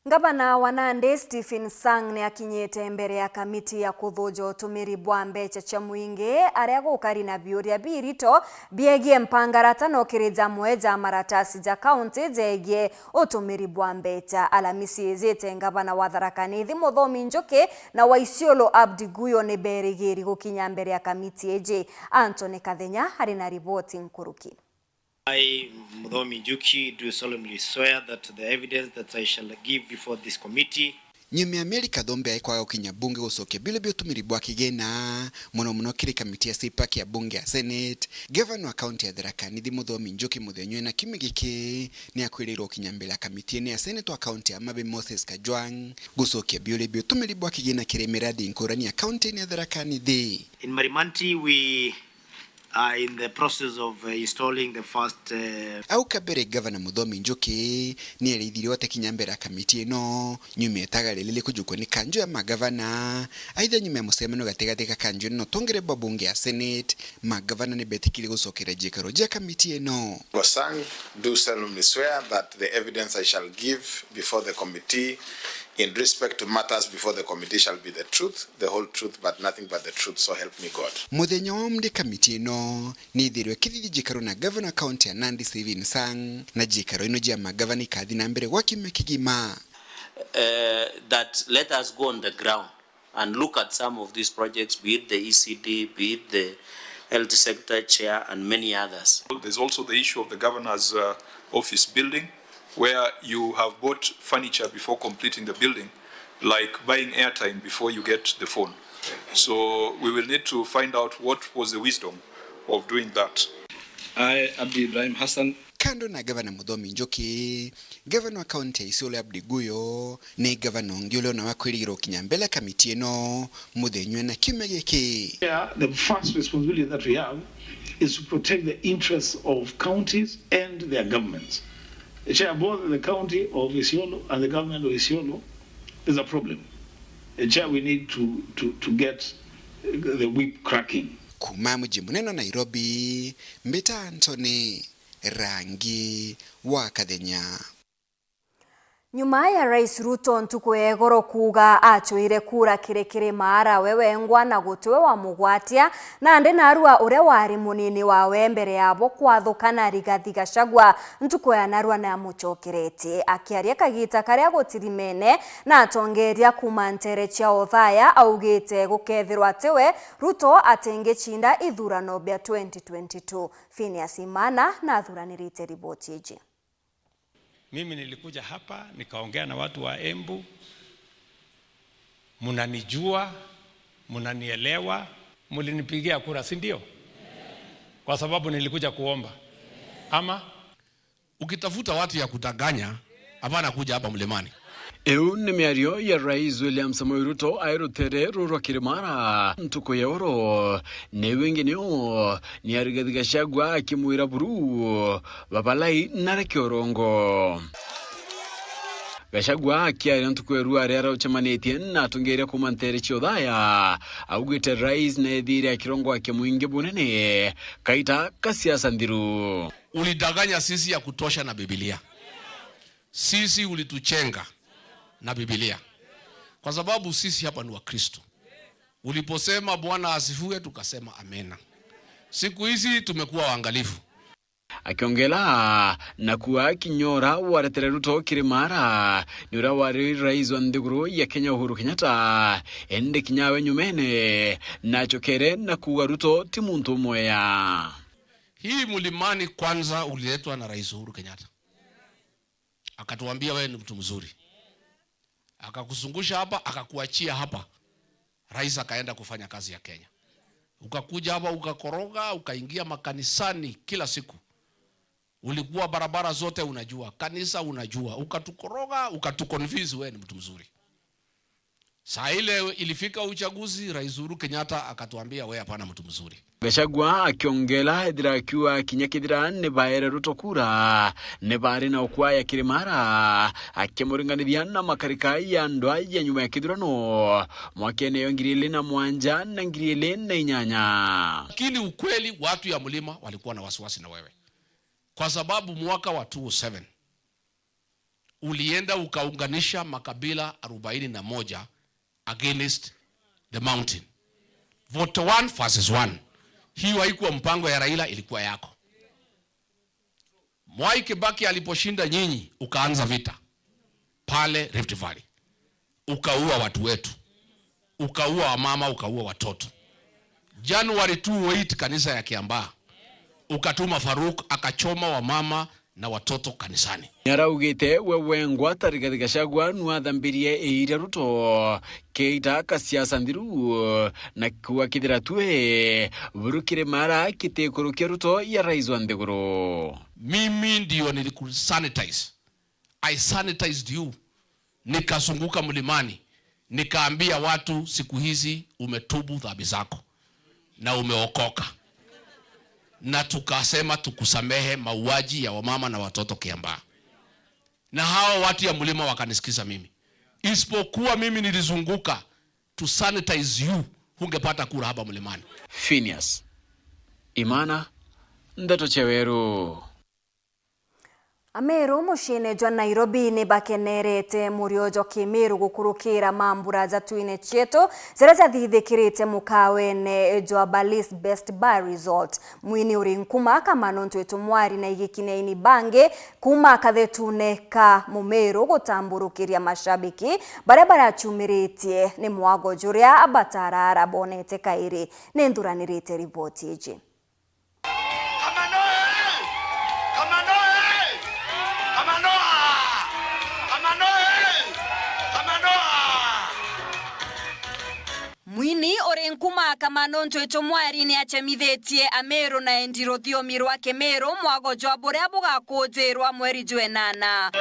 Ngavana wa Nandi, Stephen Sang, ni akinyite mbere ya kamiti ya kuthuja utumiri bwa mbeca cia mwingi, aria gukari na biuria birito biegie mpangarata na ukirija mwe ja maratasi ja kaunti jegie utumiri bwa mbeca. Alamisi ijite, ngavana wa Tharaka Nithi Muthomi Njuki na wa Isiolo Abdi Guyo ni berigiri gukinya mbere ya kamiti iji. Anthony Kathenya ari na riboti nkuruki. I, Muthomi Njuki, do solemnly swear that the evidence that I shall give before this committee. Nyuma ya mieri kathumbi aikwaga gukinya bunge gucokia biuria bia utumiri bwa kigina, mono mono kiri kamiti ya CPAC ya bunge ya Senate, gavana wa kaunti ya Tharaka Nithi Muthomi Njuki muthenya na kiumia giki ni akwirirwo gukinya mbere ya kamiti ino ya Senate wa kaunti ya Mabe Moses Kajwang' gucokia biuria bia utumiri bwa kigina kiri miradi nkurani ya kaunti ino ya Tharaka Nithi. In Marimanti, we are in the process of, uh, installing the first, uh, Au kabere, gavana Muthomi Njuki ni arithirie ate kinya mbere ya kamiti ino, nyuma ya itagaria riri kujukwa ni kanju ya magavana. Aitha, nyuma ya mucemanio gatigati ka kanju ino na utongere bwa bunge ya Senate, magavana ni betikire gucokeria jiikaro jia kamiti ino. Gosang, do solemnly swear that the evidence I shall give before the committee in respect to matters before the committee shall be the truth, the whole truth, but nothing but the truth, so help me God. Muthenya wa umunthi kamiti ino ni ithirwe ikithithia jiikaro na gavana wa kaunti ya Nandi, Stephen Sang, na jiikaro ino jia magavana ikathi na mbere gwa kiumia kigima. Eh, that let us go on the ground and look at some of these projects, be it the E C D, be it the health sector chair, and many others. There's also the issue of the governor's, uh, office building, where you have bought furniture before completing the building, like buying airtime before you get the phone. So we will need to find out what was the wisdom of doing that. I, Abdi Ibrahim Hassan. Kando na gavana Muthomi Njuki, gavana wa kaunti ya Isiolo Abdi Guyo ni gavana ungi uria una wa kwirigirwo kinya mbere ya kamiti ino muthenya na kiumia giki. Yeah, the first responsibility that we have is to protect the interests of counties and their governments. Chair, both the county of Isiolo and the government of Isiolo is a problem. Chair, we need to, to, to get the whip cracking. Kuma muji munene wa Nairobi, mbita Anthony Rangi wa Kathenya. Nyuma ya Rais Ruto ntuku ya igoro kuuga acwire kura kiri Kirima Ara we wengwa na gutiwe wamugwatia, nandi narua uria wari munini wawe mbere yabo kwathukana, Rigathi Gachagua ntuku ya narua namucokeretie. Akiaria kagita karia gutirimene na atongeria kuuma ntere cia Othaya, augite gukethirwa tiwe, Ruto atingicinda ithurano bia twenty twenty-two. Phineas Imana nathuranirite riboti iji. Mimi nilikuja hapa, nikaongea na watu wa Embu. Mnanijua, mnanielewa, mlinipigia kura, si ndio? Kwa sababu nilikuja kuomba. Ama? Ukitafuta watu ya kudanganya, hapana kuja hapa mlimani. Iu ni miario ya Rais William Samoei Ruto ai rutere ruru rwa Kirimara ntuku ya oro. Niu ingi niu ni Rigathi Gachagua akimwira buru, "Babalai nareke urongo." Gachagua akiaria ntuku ya rua aria araucemanitie na atongeria kuuma ntere cia Othaya, augite Rais neethire akirongwakia mwingi bunene kaita ka siasa nthiru. Ulidanganya sisi ya kutosha na Biblia. Sisi ulituchenga na Biblia. Kwa sababu sisi hapa ni Wakristo. Uliposema, "Bwana asifiwe," tukasema, "Amena." Siku hizi tumekuwa waangalifu. Akiongela na kuuga kinya uria waretere Ruto kiri Mara ni uria wari rais wa nthiguru ya Kenya Uhuru Kenyatta, indi kinya we nyumene nachokere na kuuga Ruto ti muntu umweya. Hii Mlimani Kwanza uliletwa na Rais Uhuru Kenyatta. Akatuambia, "Wewe ni mtu mzuri." Akakuzungusha hapa, akakuachia hapa. Rais akaenda kufanya kazi ya Kenya. Ukakuja hapa, ukakoroga, ukaingia makanisani kila siku. Ulikuwa barabara zote unajua, kanisa unajua, ukatukoroga, ukatuconvince wewe ni mtu mzuri. Saa ile ilifika uchaguzi, Rais Uhuru Kenyatta akatuambia, "Wewe hapana mtu mzuri." Gachagua akiongela ethira akiuga kinya kethira ni baere Ruto kura, ni bari na ukwaya kiri Mara, akimuringanithia na makarika ya andu aja nyuma ya kithurano mwakene yo ngiri ili na mwanja na ngiri ili na inyanya. Lakini ukweli, watu ya mlima walikuwa na wasiwasi na wewe, kwa sababu mwaka wa two oh seven ulienda ukaunganisha makabila arobaini na moja against the mountain. Vote one versus one. Hiyo haikuwa mpango ya Raila, ilikuwa yako. Mwai Kibaki aliposhinda nyinyi, ukaanza vita pale Rift Valley. Ukaua watu wetu. Ukaua wamama, ukaua watoto. January two oh eight, kanisa ya Kiambaa, ukatuma Farouk akachoma wamama na watoto kanisani. Niaraugite we wengwa ta Rigathi Gachagua nwathambirie iiria Ruto keita ka siasa nthiru na kuuga kethira tue buru kiri Mara kitikurukia Ruto ya rais wa nthiguru. Mimi ndio nilikusanitize. I sanitized you. Nikazunguka mlimani, nikaambia watu, "Siku hizi umetubu dhambi zako na umeokoka." Na tukasema tukusamehe mauaji ya wamama na watoto Kiambaa. Na hao watu ya mlima wakanisikiza mimi. Isipokuwa mimi nilizunguka to sanitize you, hungepata kura hapa mlimani. Phineas Imana, Ndeto cia Weru. Ameru muciine jwa Nairobi ni bakenerete murio jwa Kimiru gukurukira mambura ja twine cietu jaria jathithikirite mukawene jwa Bali's Best Bar Resort. Mwini uri nkuma kama nontu etu mwari na igikinaini bangi kuma kathetune ka Mumiru gutamburukiria mashabiki baria baracumiritie ni mwago juria bataraara bonete kairi. Ni nthuranirite riboti iji. Kamano ee! Kamano ee! Kamano aa! Kamano ee! Kamano aa! Mwini uri nkuma kama nontu etu mwari ni achemithitie Ameru na endi ruthiomi rwa Kimiru mwago jwa buria bugakuujirwa mweri jwa enana.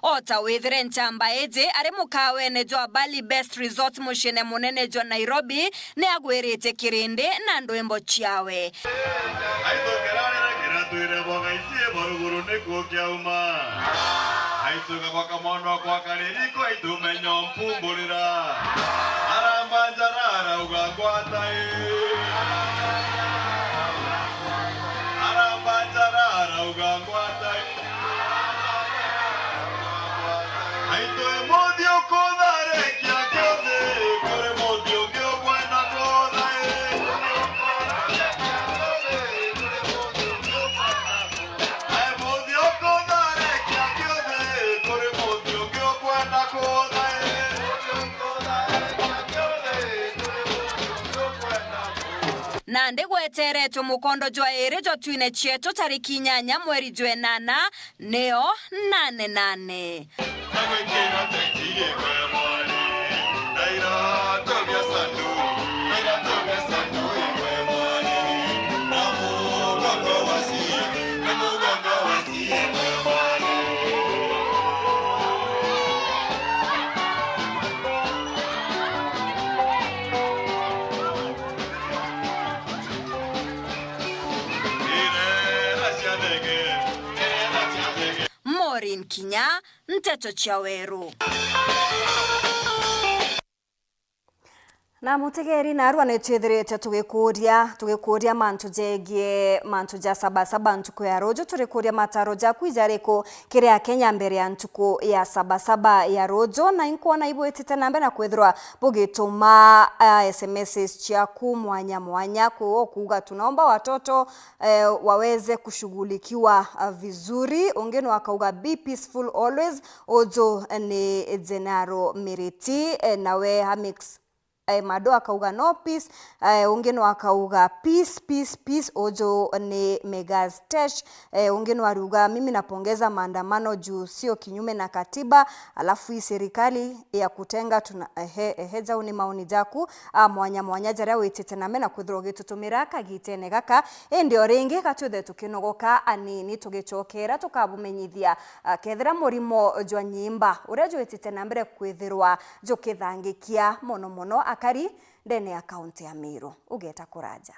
O ta withire nchamba iji ari mukawene jwa Bali Best Resort muciine munene jwa Nairobi, ni agwirite kirindi na ndwimbo ciawe. Aitu kirarira kiratwire boga itie baruguru nikuo kiauma. Aitu gabaka mwana kwa kariri kwa aitu menyo mpumburira. Aramba njara arauga ngwata ii. Aramba njara arauga ngwata ii. Aitwe muthiu kutharekia kiuthi, kuri muthiu ungi ukwenda kuthae. Ai muthiu kutharekia kiuthi, kuri muthiu ungi ukwenda kuthae. Nandi gweteretwe mukondo jwa iri jwa twine cietu tariki inyanya mweri jwa enana, nio nane nane. Maureen Kinya, Nteto cia Weru. Na mutegeri, narua ni twithirite tugikuuria, tugikuuria mantu jegie mantu ja Saba Saba ntuku ya ruju. Turikuuria mataro jaku ijariku kiri Akenya mbere ya ntuku ya Saba Saba ya ruju, na inkwona ibwitite na mbere na kwithirwa bugituma, ah, S M Ss ciaku mwanya mwanya, kwi o kuuga tunaomba watoto, eh, waweze kushughulikiwa, ah, vizuri. Ungi no akauga, "Be peaceful always." Uju ni Gennaro Miriti, eh, nawe Hamix, eh, Mado akauga, "No peace." Eh, ungi no akauga, "Peace, peace, peace." Uju ni Megas Tesh. Eh, ungi no ariuga, "Mimi napongeza maandamano juu sio kinyume na katiba." Alafu hii serikali ya kutenga tuna-, ehe, ehe, jau ni maoni jaku, ah, mwanya mwanya jaria witite na mbere na kwithirwa ugitutumira kagitene gaka. Indi o ringi, gatwithe tukinogoka anini, tugicokera tukabumenyithia, ah, kethira murimo jwa nyimba uria jwitite na mbere kwithirwa jukithangikia mono mono akari ndene ya kaunti ya Meru. Ugeta kuraja.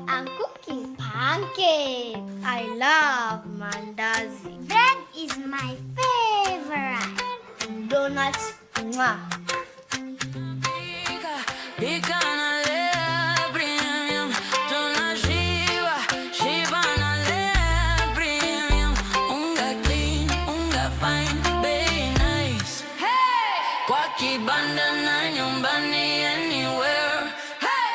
I'm cooking pancakes. I love mandazi. Bread is my favorite. Donuts, mwah. Pika na Lea Premium, tunashiba, shiba na Lea Premium. Unga clean, unga fine, bei nice. Hey! Kwa kibanda na nyumbani, anywhere. Hey!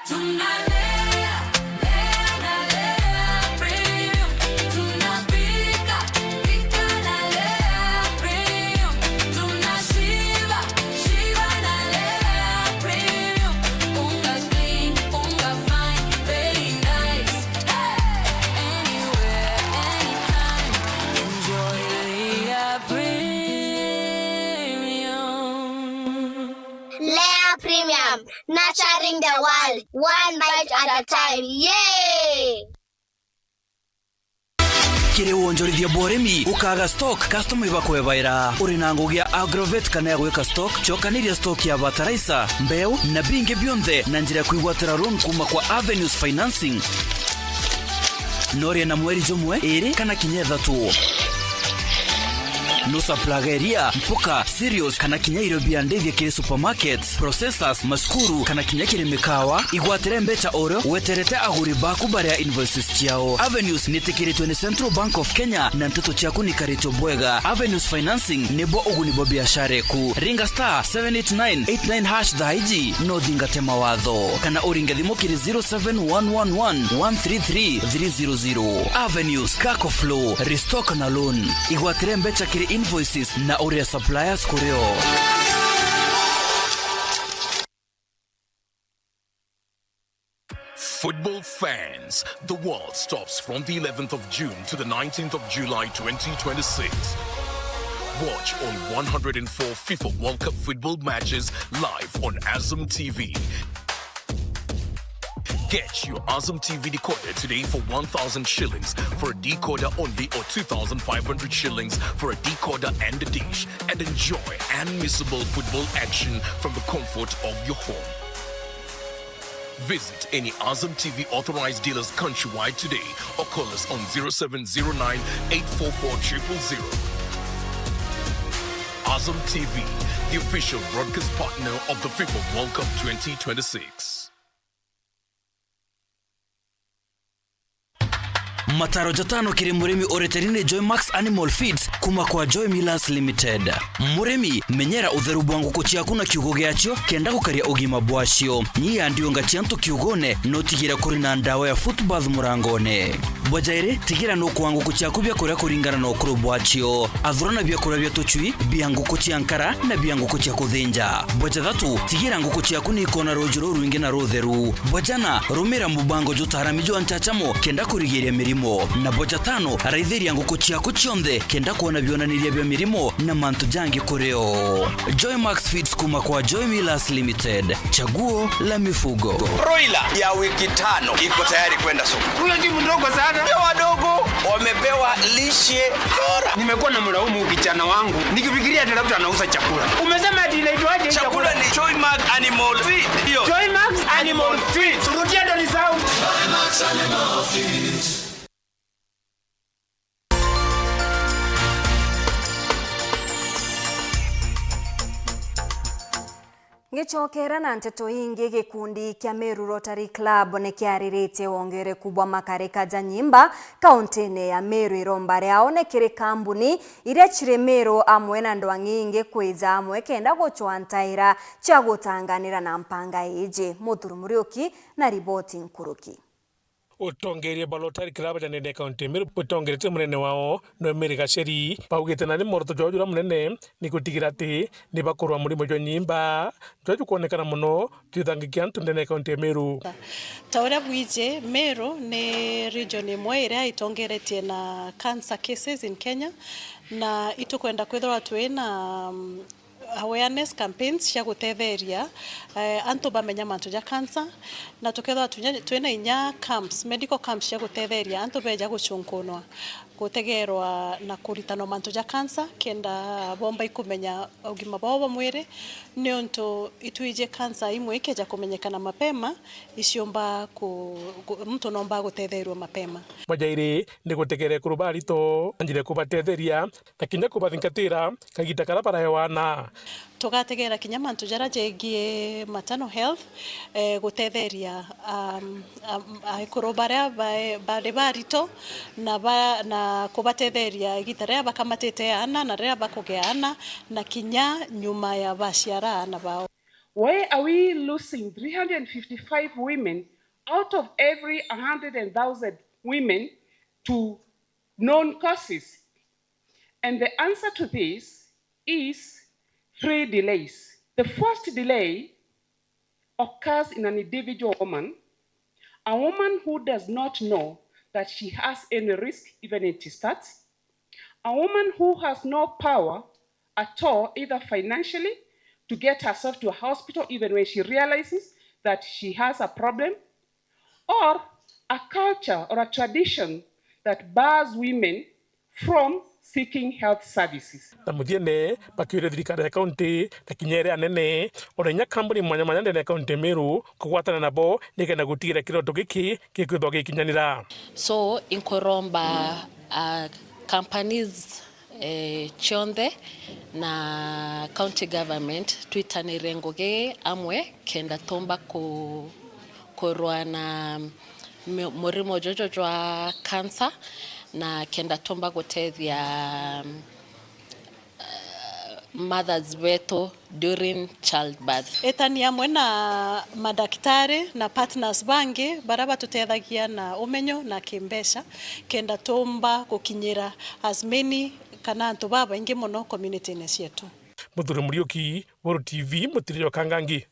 Tunalea, lea na Lea Premium. Tunapika, pika na Lea Premium. Tunashiba, shiba na Lea Premium. Unga clean, unga fine, very nice. Hey! Anywhere, anytime, enjoy Lea Premium. Lea Premium, nurturing the world, one bite at a time. Yay! Kiri wonjorithia bwa urimi, ukaga stock, customer ibakwebaira. Uri na ngugi ya agrovet kana ya gwika stock, cokaniria stock ya fertilizer, mbeu, na bingi bionthe na njira ya kwigwatira loan kuma kwa Avenues Financing. Noria na mweri jumwe, iri, kana kinya ithatu. No supply iria, mpuka, cereals, kana kinya irio bia ndithia kiri supermarkets, processors, macukuru, kana kinya kiri mikawa. Igwatire mbeca o rio weterete aguri baku baria invoices ciao. Avenues nitikiritwe ni Central Bank of Kenya na nteto ciaku nikaritwe bwega. Avenues Financing nibo uguni bwa biashara eku. Ringa star seven eight nine eight nine hash thaa iji no thingate mawatho. Kana uringe thimu kiri zero seven one one one one three three three zero zero. Avenues, Kako Flow, Restock na Loan. Igwatire mbeca kiri invoices na uria suppliers kuri o. Football fans, the world stops from the eleventh of June to the nineteenth of July twenty twenty-six. Watch all one hundred and four FIFA World Cup football matches live on Azam T V. Get your Azam T V decoder today for one thousand shillings for a decoder only, or two thousand five hundred shillings for a decoder and a dish, and enjoy unmissable football action from the comfort of your home. Visit any Azam T V authorized dealers countrywide today or call us on zero seven zero nine eight four four triple zero. Azam T V, the official broadcast partner of the FIFA World Cup twenty twenty-six. Mataro jatano kiri murimi ureteri ni Joy Max Animal Feeds kuma kwa Joy Millers Limited. Murimi, menyera utheru bwa nguku ciaku na kiugo giacio kenda gukaria ugima bwacio. Nyia ndiunga cia antu kiugone, na utigire kuri na ndawa ya foot bath murangone. Bwa jairi, tigira nukuaa nguku ciaku biakuria kuringana na ukuru bwacio. Athurana biakuria bia tucui, bia nguku cia nkara, na bia nguku cia kuthinja. Bwa jathatu, tigira nguku ciaku niikona ruuji rurwingi na rutheru. Bwa jana, rumira mubango jutaarami jwa nchachamo kenda kurigiria mirimo. Na bwa jatano, raithiria nguku ciaku cionthe kenda kwona bionaniria bia mirimo na mantu jangi kuri o. Joy Max Feeds kuma kwa Joy Millers Limited. Chaguo la mifugo. Broiler ya wiki tano iko tayari kwenda soko. Huyo ni mdogo sana. Watoto wadogo wamepewa lishe bora. Nimekuwa na mlaumu kijana wangu nikifikiria ati labda anauza chakula. Umesema ati inaitwaje hii chakula? Chakula ni Joymark Animal Feed. Hiyo. Joymark Animal Feed. Rudia ndo ni sound. Ngicokera na nteto ingi, gikundi kia Meru Rotary Club ni kiariritie wongereku bwa makarika ja nyimba kauntine ya Meru. Iromba riao ni kiri kambuni iria ciri Meru amwe na ndwang'i ingi kwija amwe kenda gucwa ntaira cia gutanganira na mpanga iji. Muthuri Muriuki na riboti nkuruki. Utongeria bwa Rotary Club ja ndene ya kaunti ya Meru butongeretwe ni munene wao, Noemiri Gacheri. Baugite nandi mworoto jwao juria munene ni gutigira ati ni bakurwa murimo jwa nyimba, juria jukwonekana mono jwithangikia antu ndene ya kaunti ya Meru. Ta uria bwiji, Meru ni region imwe iria itongeretie na cancer cases in Kenya, na itukwenda kwithirwa twina, um, awareness campaigns cia gutetheria, eh, antu bamenya mantu ja cancer, na tukethirwa tunya-, twina inya camps, medical camps cia gutetheria antu beja gucunkunwa, gutegerwa na kuritanwa mantu ja cancer, kenda bomba ikumenya ugima bwao bwa mwiri, niuntu itwiji cancer imwe ikeja kumenyekana mapema, iciumba ku-, ku-, muntu nomba gutetherua mapema. Bwa jairi ni gutegera ekuru barito, anjire kubatetheria na kinya kubathingatira kagita karia baraewa ana. Tugategera kinya mantu jaria jegie maternal health, eh, gutetheria, um, um, ekuru baria bae-, bari barito na ba-, na kubatetheria igita riria bakamatite ana na riria bakugea ana na kinya nyuma ya baciara ana bao. Why are we losing three hundred fifty-five women out of every one hundred thousand women to known causes? And the answer to this is three delays. The first delay occurs in an individual woman, a woman who does not know that she has any risk even if she starts, a woman who has no power at all, either financially, to get herself to a hospital even when she realizes that she has a problem, or a culture or a tradition that bars women from seeking health services. Na muthiene, bakiuria thirikari ya kaunti na kinya iria anene, ona inya kambuni mwanya mwanya ndene ya kaunti ya Meru kugwatana nabo nikenda gutigira kiroto giki gikwithwa gikinyanira. So, inkuromba, uh, companies, eh, cionthe na county government twitanire ngugi amwe kenda tumba ku-, kurwa na mi-, murimo juju jwa cancer na kenda tumba gutethia, uh, mothers betu during childbirth. Itani amwe na madakitari na partners bangi baria batutethagia na umenyo na kimbeca, kenda tumba gukinyira as many kana antu babaingi mono community-ini cietu. Muthuri Muriuki, Weru T V, Mutiri jwa Kangangi.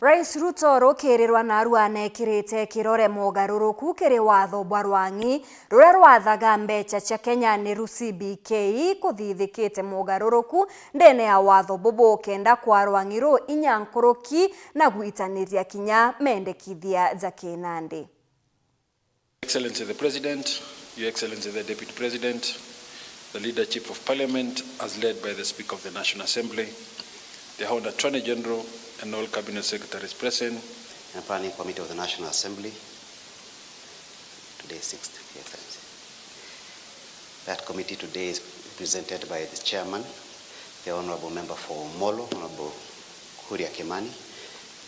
Rais Ruto rukirirwa narua nekirite kirore mogaruruku kiri watho bwa rwang'i ruria rwathaga mbeca cia Kenya niru C B K, kuthithikite mogaruruku ndene ya watho bubu kenda kwa rwang'i ru inya nkuruki na gwitaniria kinya mendekithia ja kinandi. Excellency the President, Your Excellency the Deputy President, the Leader Chief of Parliament, as led by the Speaker of the National Assembly, the Honourable Attorney General, and all Cabinet Secretaries present. And Planning Committee of the National Assembly, today sixth, Your Excellency. That committee today is represented by the chairman, the Honourable Member for Molo, Honourable Kuria Kimani,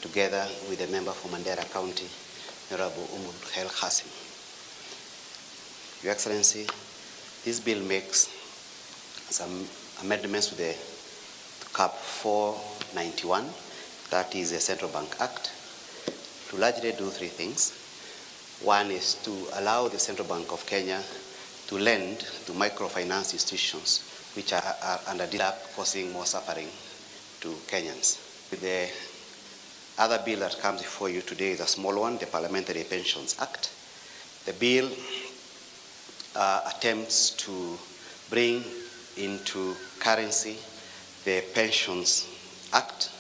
together with the member for Mandera County, Honourable Umar Khail Qasim. Your Excellency, this bill makes some amendments to the cap four ninety-one, that is the Central Bank Act, to largely do three things. One is to allow the Central Bank of Kenya to lend to microfinance institutions which are, are under debt, causing more suffering to Kenyans. The other bill that comes before you today is a small one, the Parliamentary Pensions Act. The bill, uh, attempts to bring into currency the Pensions Act.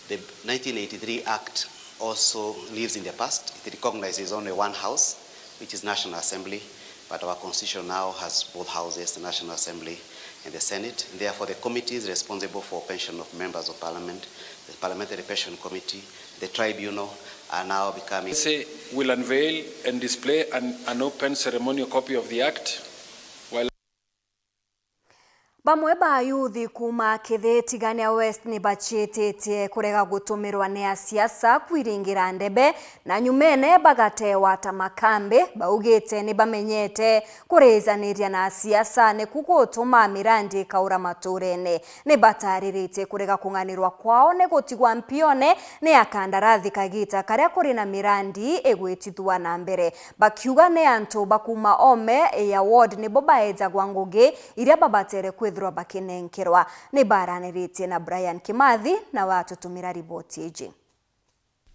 The nineteen eighty-three Act also lives in the past. It recognizes only one house, which is National Assembly, but our constitution now has both houses, the National Assembly and the Senate. And therefore, the committee is responsible for pension of members of parliament, the Parliamentary Pension Committee, the tribunal are now becoming. Say will unveil and display an, an open ceremonial copy of the Act, while Bamwe ba ayuthi kuuma Kithiitigania West ni baciititie kurega gutumirwa ni asiasa kwiringira ndebe, na nyumene bagatewa ta makambi. Baugite ni bamenyete kurijaniria na asiasa niku gutuma mirandi ikaura matuurene. Ni batariritie kurega kung'anirwa kwao ni gutigwa mpione ni akandarathi kagiita karia kuri na mirandi igwitithua na mbere, bakiuga ni antu ba kuuma Ome ya ward nibo baejagwa ngugi iria babatere kwithirwa bakinenkerwa. Ni baraniritie na Brian Kimathi, nawe atutumira riboti iji.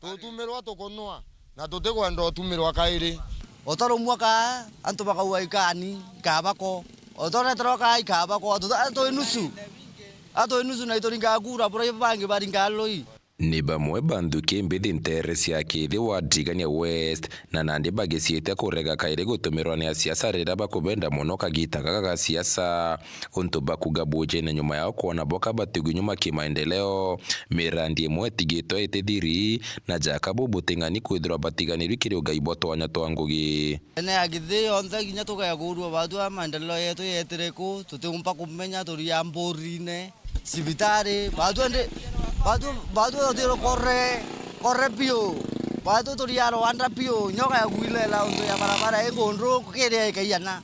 Tutumirwa tukunwa, na tutikwenda utumirwa kairi. Utarumwa kaa, antu bakauga ikani, ikabako. Utoreterwa kaa, ikabako. Atu-, atwi nusu. Atwi nusu na ituringaa kura, buria bangi baringaa lui. Ni bamwe ba nthuki mbithi nteere cia Kithi wa Tigania West, na nandi bagiciitia kurega kairi gutumirwa ni asiasa riria bakubenda mono kagiita gaka ga siasa, untu bakuga bujene nyuma yao kwona bo kabatigwi nyuma kimaendeleo, mirandi imwe itigitwe itithiri, na jaka bubuting'ani kwithirwa batiganirwi kiri ugai bwa twanya twa ngugi. Ene ya Kithi yonthe kinya tugekurua batwi maendeleo yetu yetire ku, tutiumba kumenya, turia mburine. Cibitari, batwi ndi, batwi, batwi tuthirwe kore, kore biu. Batwi turia Rwanda biu, nyoka ya gwilela untu ya barabara i ngundru kiria ikaiana.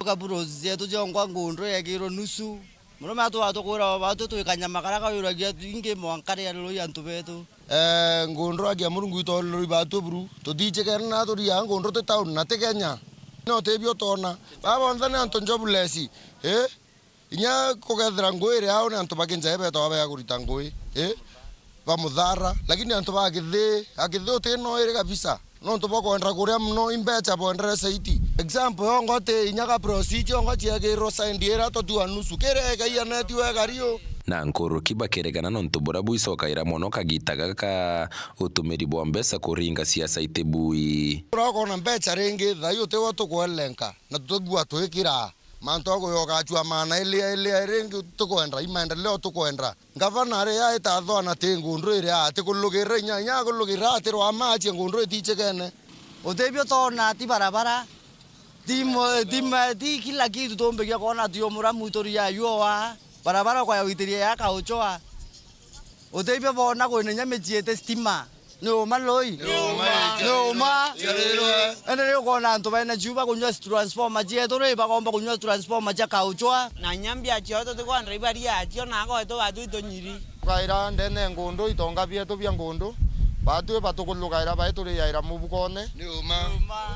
Kaburo cietu cionkwa ngundru yekirwe nusu. Murume atu atukwira batwi twi kanyama karia kayuragia ingi mwanka ria rurui antu betu. Eh, ngundru agia Murungu itolilurui batwi buru. Tutichikene na turia ngundru ti town na ti Kenya. No tibio tona. Baba bonthe ni antu jobless. Eh? Inya kugethira ngui iri au ni antu ba kinjai betagwa bea kurita ngui, ii, ba muthara, lakini antu ba Kithii, a Kithii uti no iri kabisa. Nontu bwa kwenda kuria mono, i mbecha bwendere saiti. Example yongwa ti inya ga procedure yongwa ciekirwe side iria tutua nusu, kiria ikaianeti wega riu. Na nkuruki bakeregana nontu buria bwicokaira mono kagita gaka, utumiri bwa mbecha kuringa siasa iti bui. Urakona mbecha ringi, thai utigwa tukwelenka, na tutibua twikira. Mantu a kuyoka acua maana ili, ili, ili, ringi tukwenda, i maendeleo tukwenda. Ngavana ari aita athwana ti ngundu iri ati kulugirira inya, inya akulugirira ati rwama achie ngundu itichikene. Utibio tona ti barabara, ti mo-, ti ma-, ti kila kitu tumbigia kona ti umuramu turia yua. Barabara kwa witiria ya kauchoa. Utibio bona kwina inya michie iti stima. Ni uma lui? Ni uma. Ni uma. Ende ni ukona antu bena chuba kunywa transformer cietu ri, bakomba kunywa transformer cia kauchwa. Na inya mbia ciao tutikwenda ibaria cio, na ago etu batu itunyiri. Tukaira ndene ngundu itonga bietu bia ngundu, batwi batukulukaira bai turiaira mubukone. Ni uma.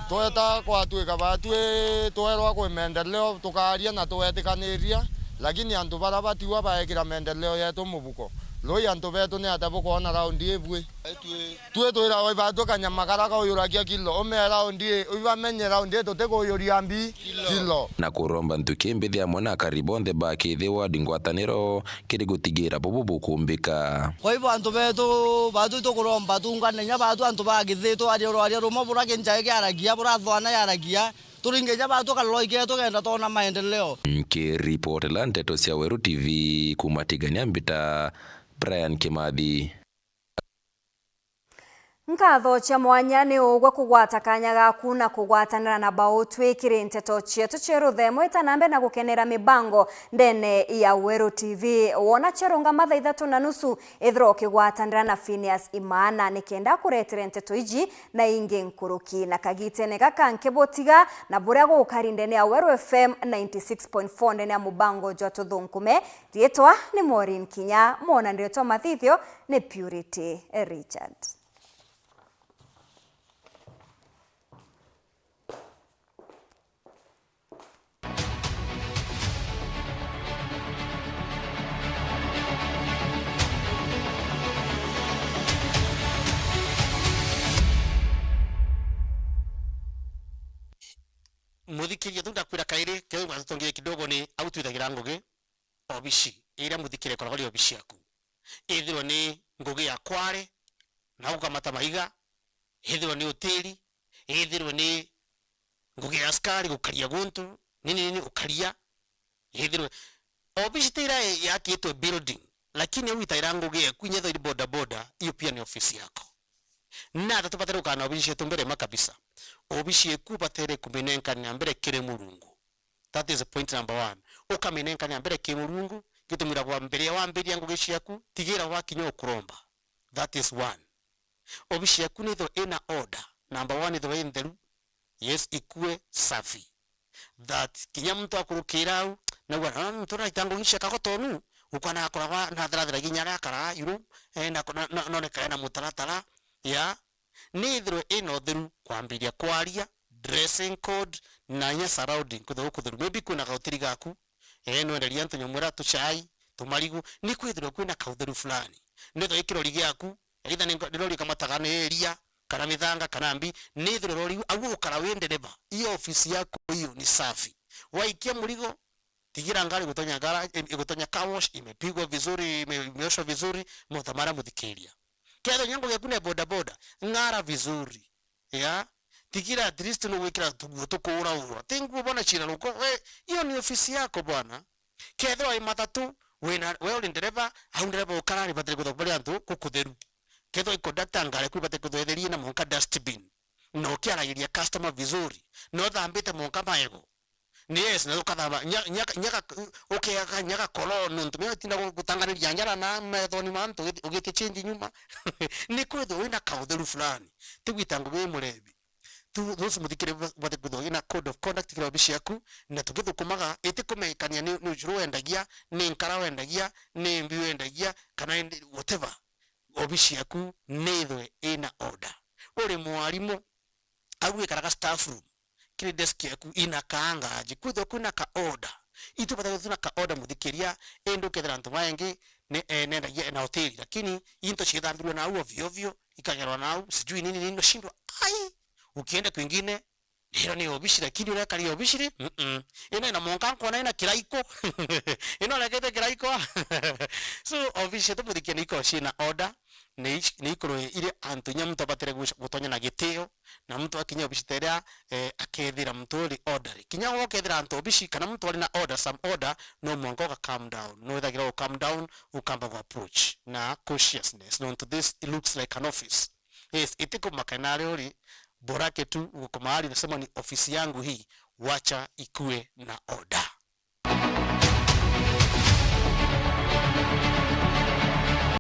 Tweta kwatwika batwi twerwa kwi maendeleo, tukaaria na twetikaniria, lakini antu bara batiwa baekira maendeleo yetu mubuko. Lui antu betu ni ata bukoona raundi ibui? Twi twirawa ibatwe kanyama kara kauyuragia kilo, ume raundi i, ibamenye raundi i tutikuyuria mbi kilo. Na kuromba nthuki mbithi amwe na akari bonthe ba Kithi ward ngwataniro kiri gutigira bubu bukumbika. Kwa hivyo antu betu, batwi tukuromba tungane inya batwi antu ba Kithi twaria rwaria rumwe bura kinjai kiaragia, bura thwana yaragia, turinge inya batwi karoroi ketu kenda twona maendeleo. Nkiripotela nteto cia Weru T V kuma Tigania mbita Brian Kimathi. Nkatho cia mwanya ni ugwe kugwata kanya gaku na kugwatanira na bau twikiri nteto cietu cia ruthemo. Ita na mbere na gukenera mibango ndene ya Weru T V. Wona cia rungama thaa ithatu na nusu, ithirwa ukigwatanira na Phineas Imana nikenda akuretere nteto iji na ingi nkuruki. Na kagitene gaka nkibutiga na buria gukari ndene ya Weru F M ninety six point four ndene ya mubango jwa Tuthunkume. Riitwa ni Maureen Kinya, mwonanire twa mathithio ni Purity Richard. Muthikiria tu ndakwira kairi, keu gatutongire kidogo ni au twithagira ngugi. Obici iria muthikire ikoragwo ri obici yaku. Ithirwe ni ngugi ya kware, na gukamata maiga, ithirwe ni utiri, ithirwe ni ngugi ya askari gukaria guntu, nini nini ukaria, yethirwe obici ti ira yakitwe building, lakini au itaira ngugi yaku, inya ethirwa iri boda boda, iyo pia ni ofisi yako. Na ata tubatere gukana obici cietu mbere ma kabisa. Obici eku ubatere kuminenkania mbere kiri Murungu. That is point number one. Ukaminenkania mbere ki Murungu, gitumira bwa mbere wambiria ngugi ciaku, tigira wakinya ukuromba. That is one. Obici yaku nithwe ina order. Number one, ithwe i ntheru. Yes, ikue safi. That kinya muntu akurukira au, naugwa, "Ah, muntu araita ngugi cia kago tonu, ukwa na akoragwa na therathera ginya aria akaraa iru, eh, na, na, na, noneka ena mutaratara, ya, nithirwe ina utheru kwambiria kwaria, dressing code, na inya surrounding kwithirwa gukutheru. Maybe kwina gautiri gaku, eh, nwenderia antu nyamu iria tuchai, tumarigu, ni kwithirwe kwina kautheru fulani. Nithirwe i kirori giaku, either ni ngo-, ni rori kamataga ni iria, kana mithanga, kana mbi, nithirwe rori au ukara wi ndereba, iyo ofisi yako iyo ni safi. Waikia murigo, tigira ngari igutonya gara-, im-, igutonya car wash, imepigwa vizuri, ime-, imeoshwa vizuri, mauta maria muthikiria. Kethirwa inya ngugi yaku ni boda boda, ng'ara vizuri. Ya? Tigira at least nugwikira tuguo tukuuraurwa. Ti nguo bona ciraruko, we, iyo ni ofisi yako bwana. Kethirwa i matatu, wina, we uri ndereba, au ndereba ukara, ni batiri kwithirwa bari antu gukutheru. Kethirwa i conductor ngari, kwi batiri kwithirwa itherie na mwanka dustbin. Na ukiaragiria customer vizuri. Na uthambite mwanka maego. Ni yes, na ukathamba, nya-, nyaka, nyaka, ukeaga, nyaka koro, nontu mimi tinda gu-, gutanganiria njara na methoni ma antu, ugiti-, ugitia change nyuma. Ni kwithirwa wina kautheru fulani. Ti gwita ngugi i murebi. Tu, those muthikire ba-, bati kwithirwa wina code of conduct kiri obici yaku, na tugithukumaga, iti kumenyekania ni, ni ujuru wendagia, ni nkara wendagia, ni mbi wendagia, kana indi whatever. Obici yaku nithwe ina order. Uri mwarimu, au wikaraga staff room, kiri desk yaku ina kaangaji, kwithirwa kwina ka order. Itu bata kwithirwa na ka order muthikiria, indi ukethira antu baingi ni, eh, nendagia na hoteli, lakini into ciithambirwe nau ovyo ovyo, ikagerwa nau, sijui nini nini, unashindwa, ai, ukienda kwingine, niro ni obici, lakini urekaria obici ri? Mm-mm. Ino ina mwanka nkona ina kiraiko. Ino rekete kiraiko. So, obici cietu muthikiria ni ikoragwa ciina order, ni ici-, ni ikoragwa iri antu inya muntu abatire gwic-, gutonya na gitio, na muntu akinya obici ta iria, eh, akethira muntu uri orderly. Kinya we ukethira antu obici kana muntu ari na order, some order, no mwanka uga calm down. No withagira u calm down, ukamba gu approach na cautiousness. Nontu this, it looks like an office. Yes, itikumaka nari uri, borake tu uko mahali unasema ni ofisi yangu hii, wacha ikue na order.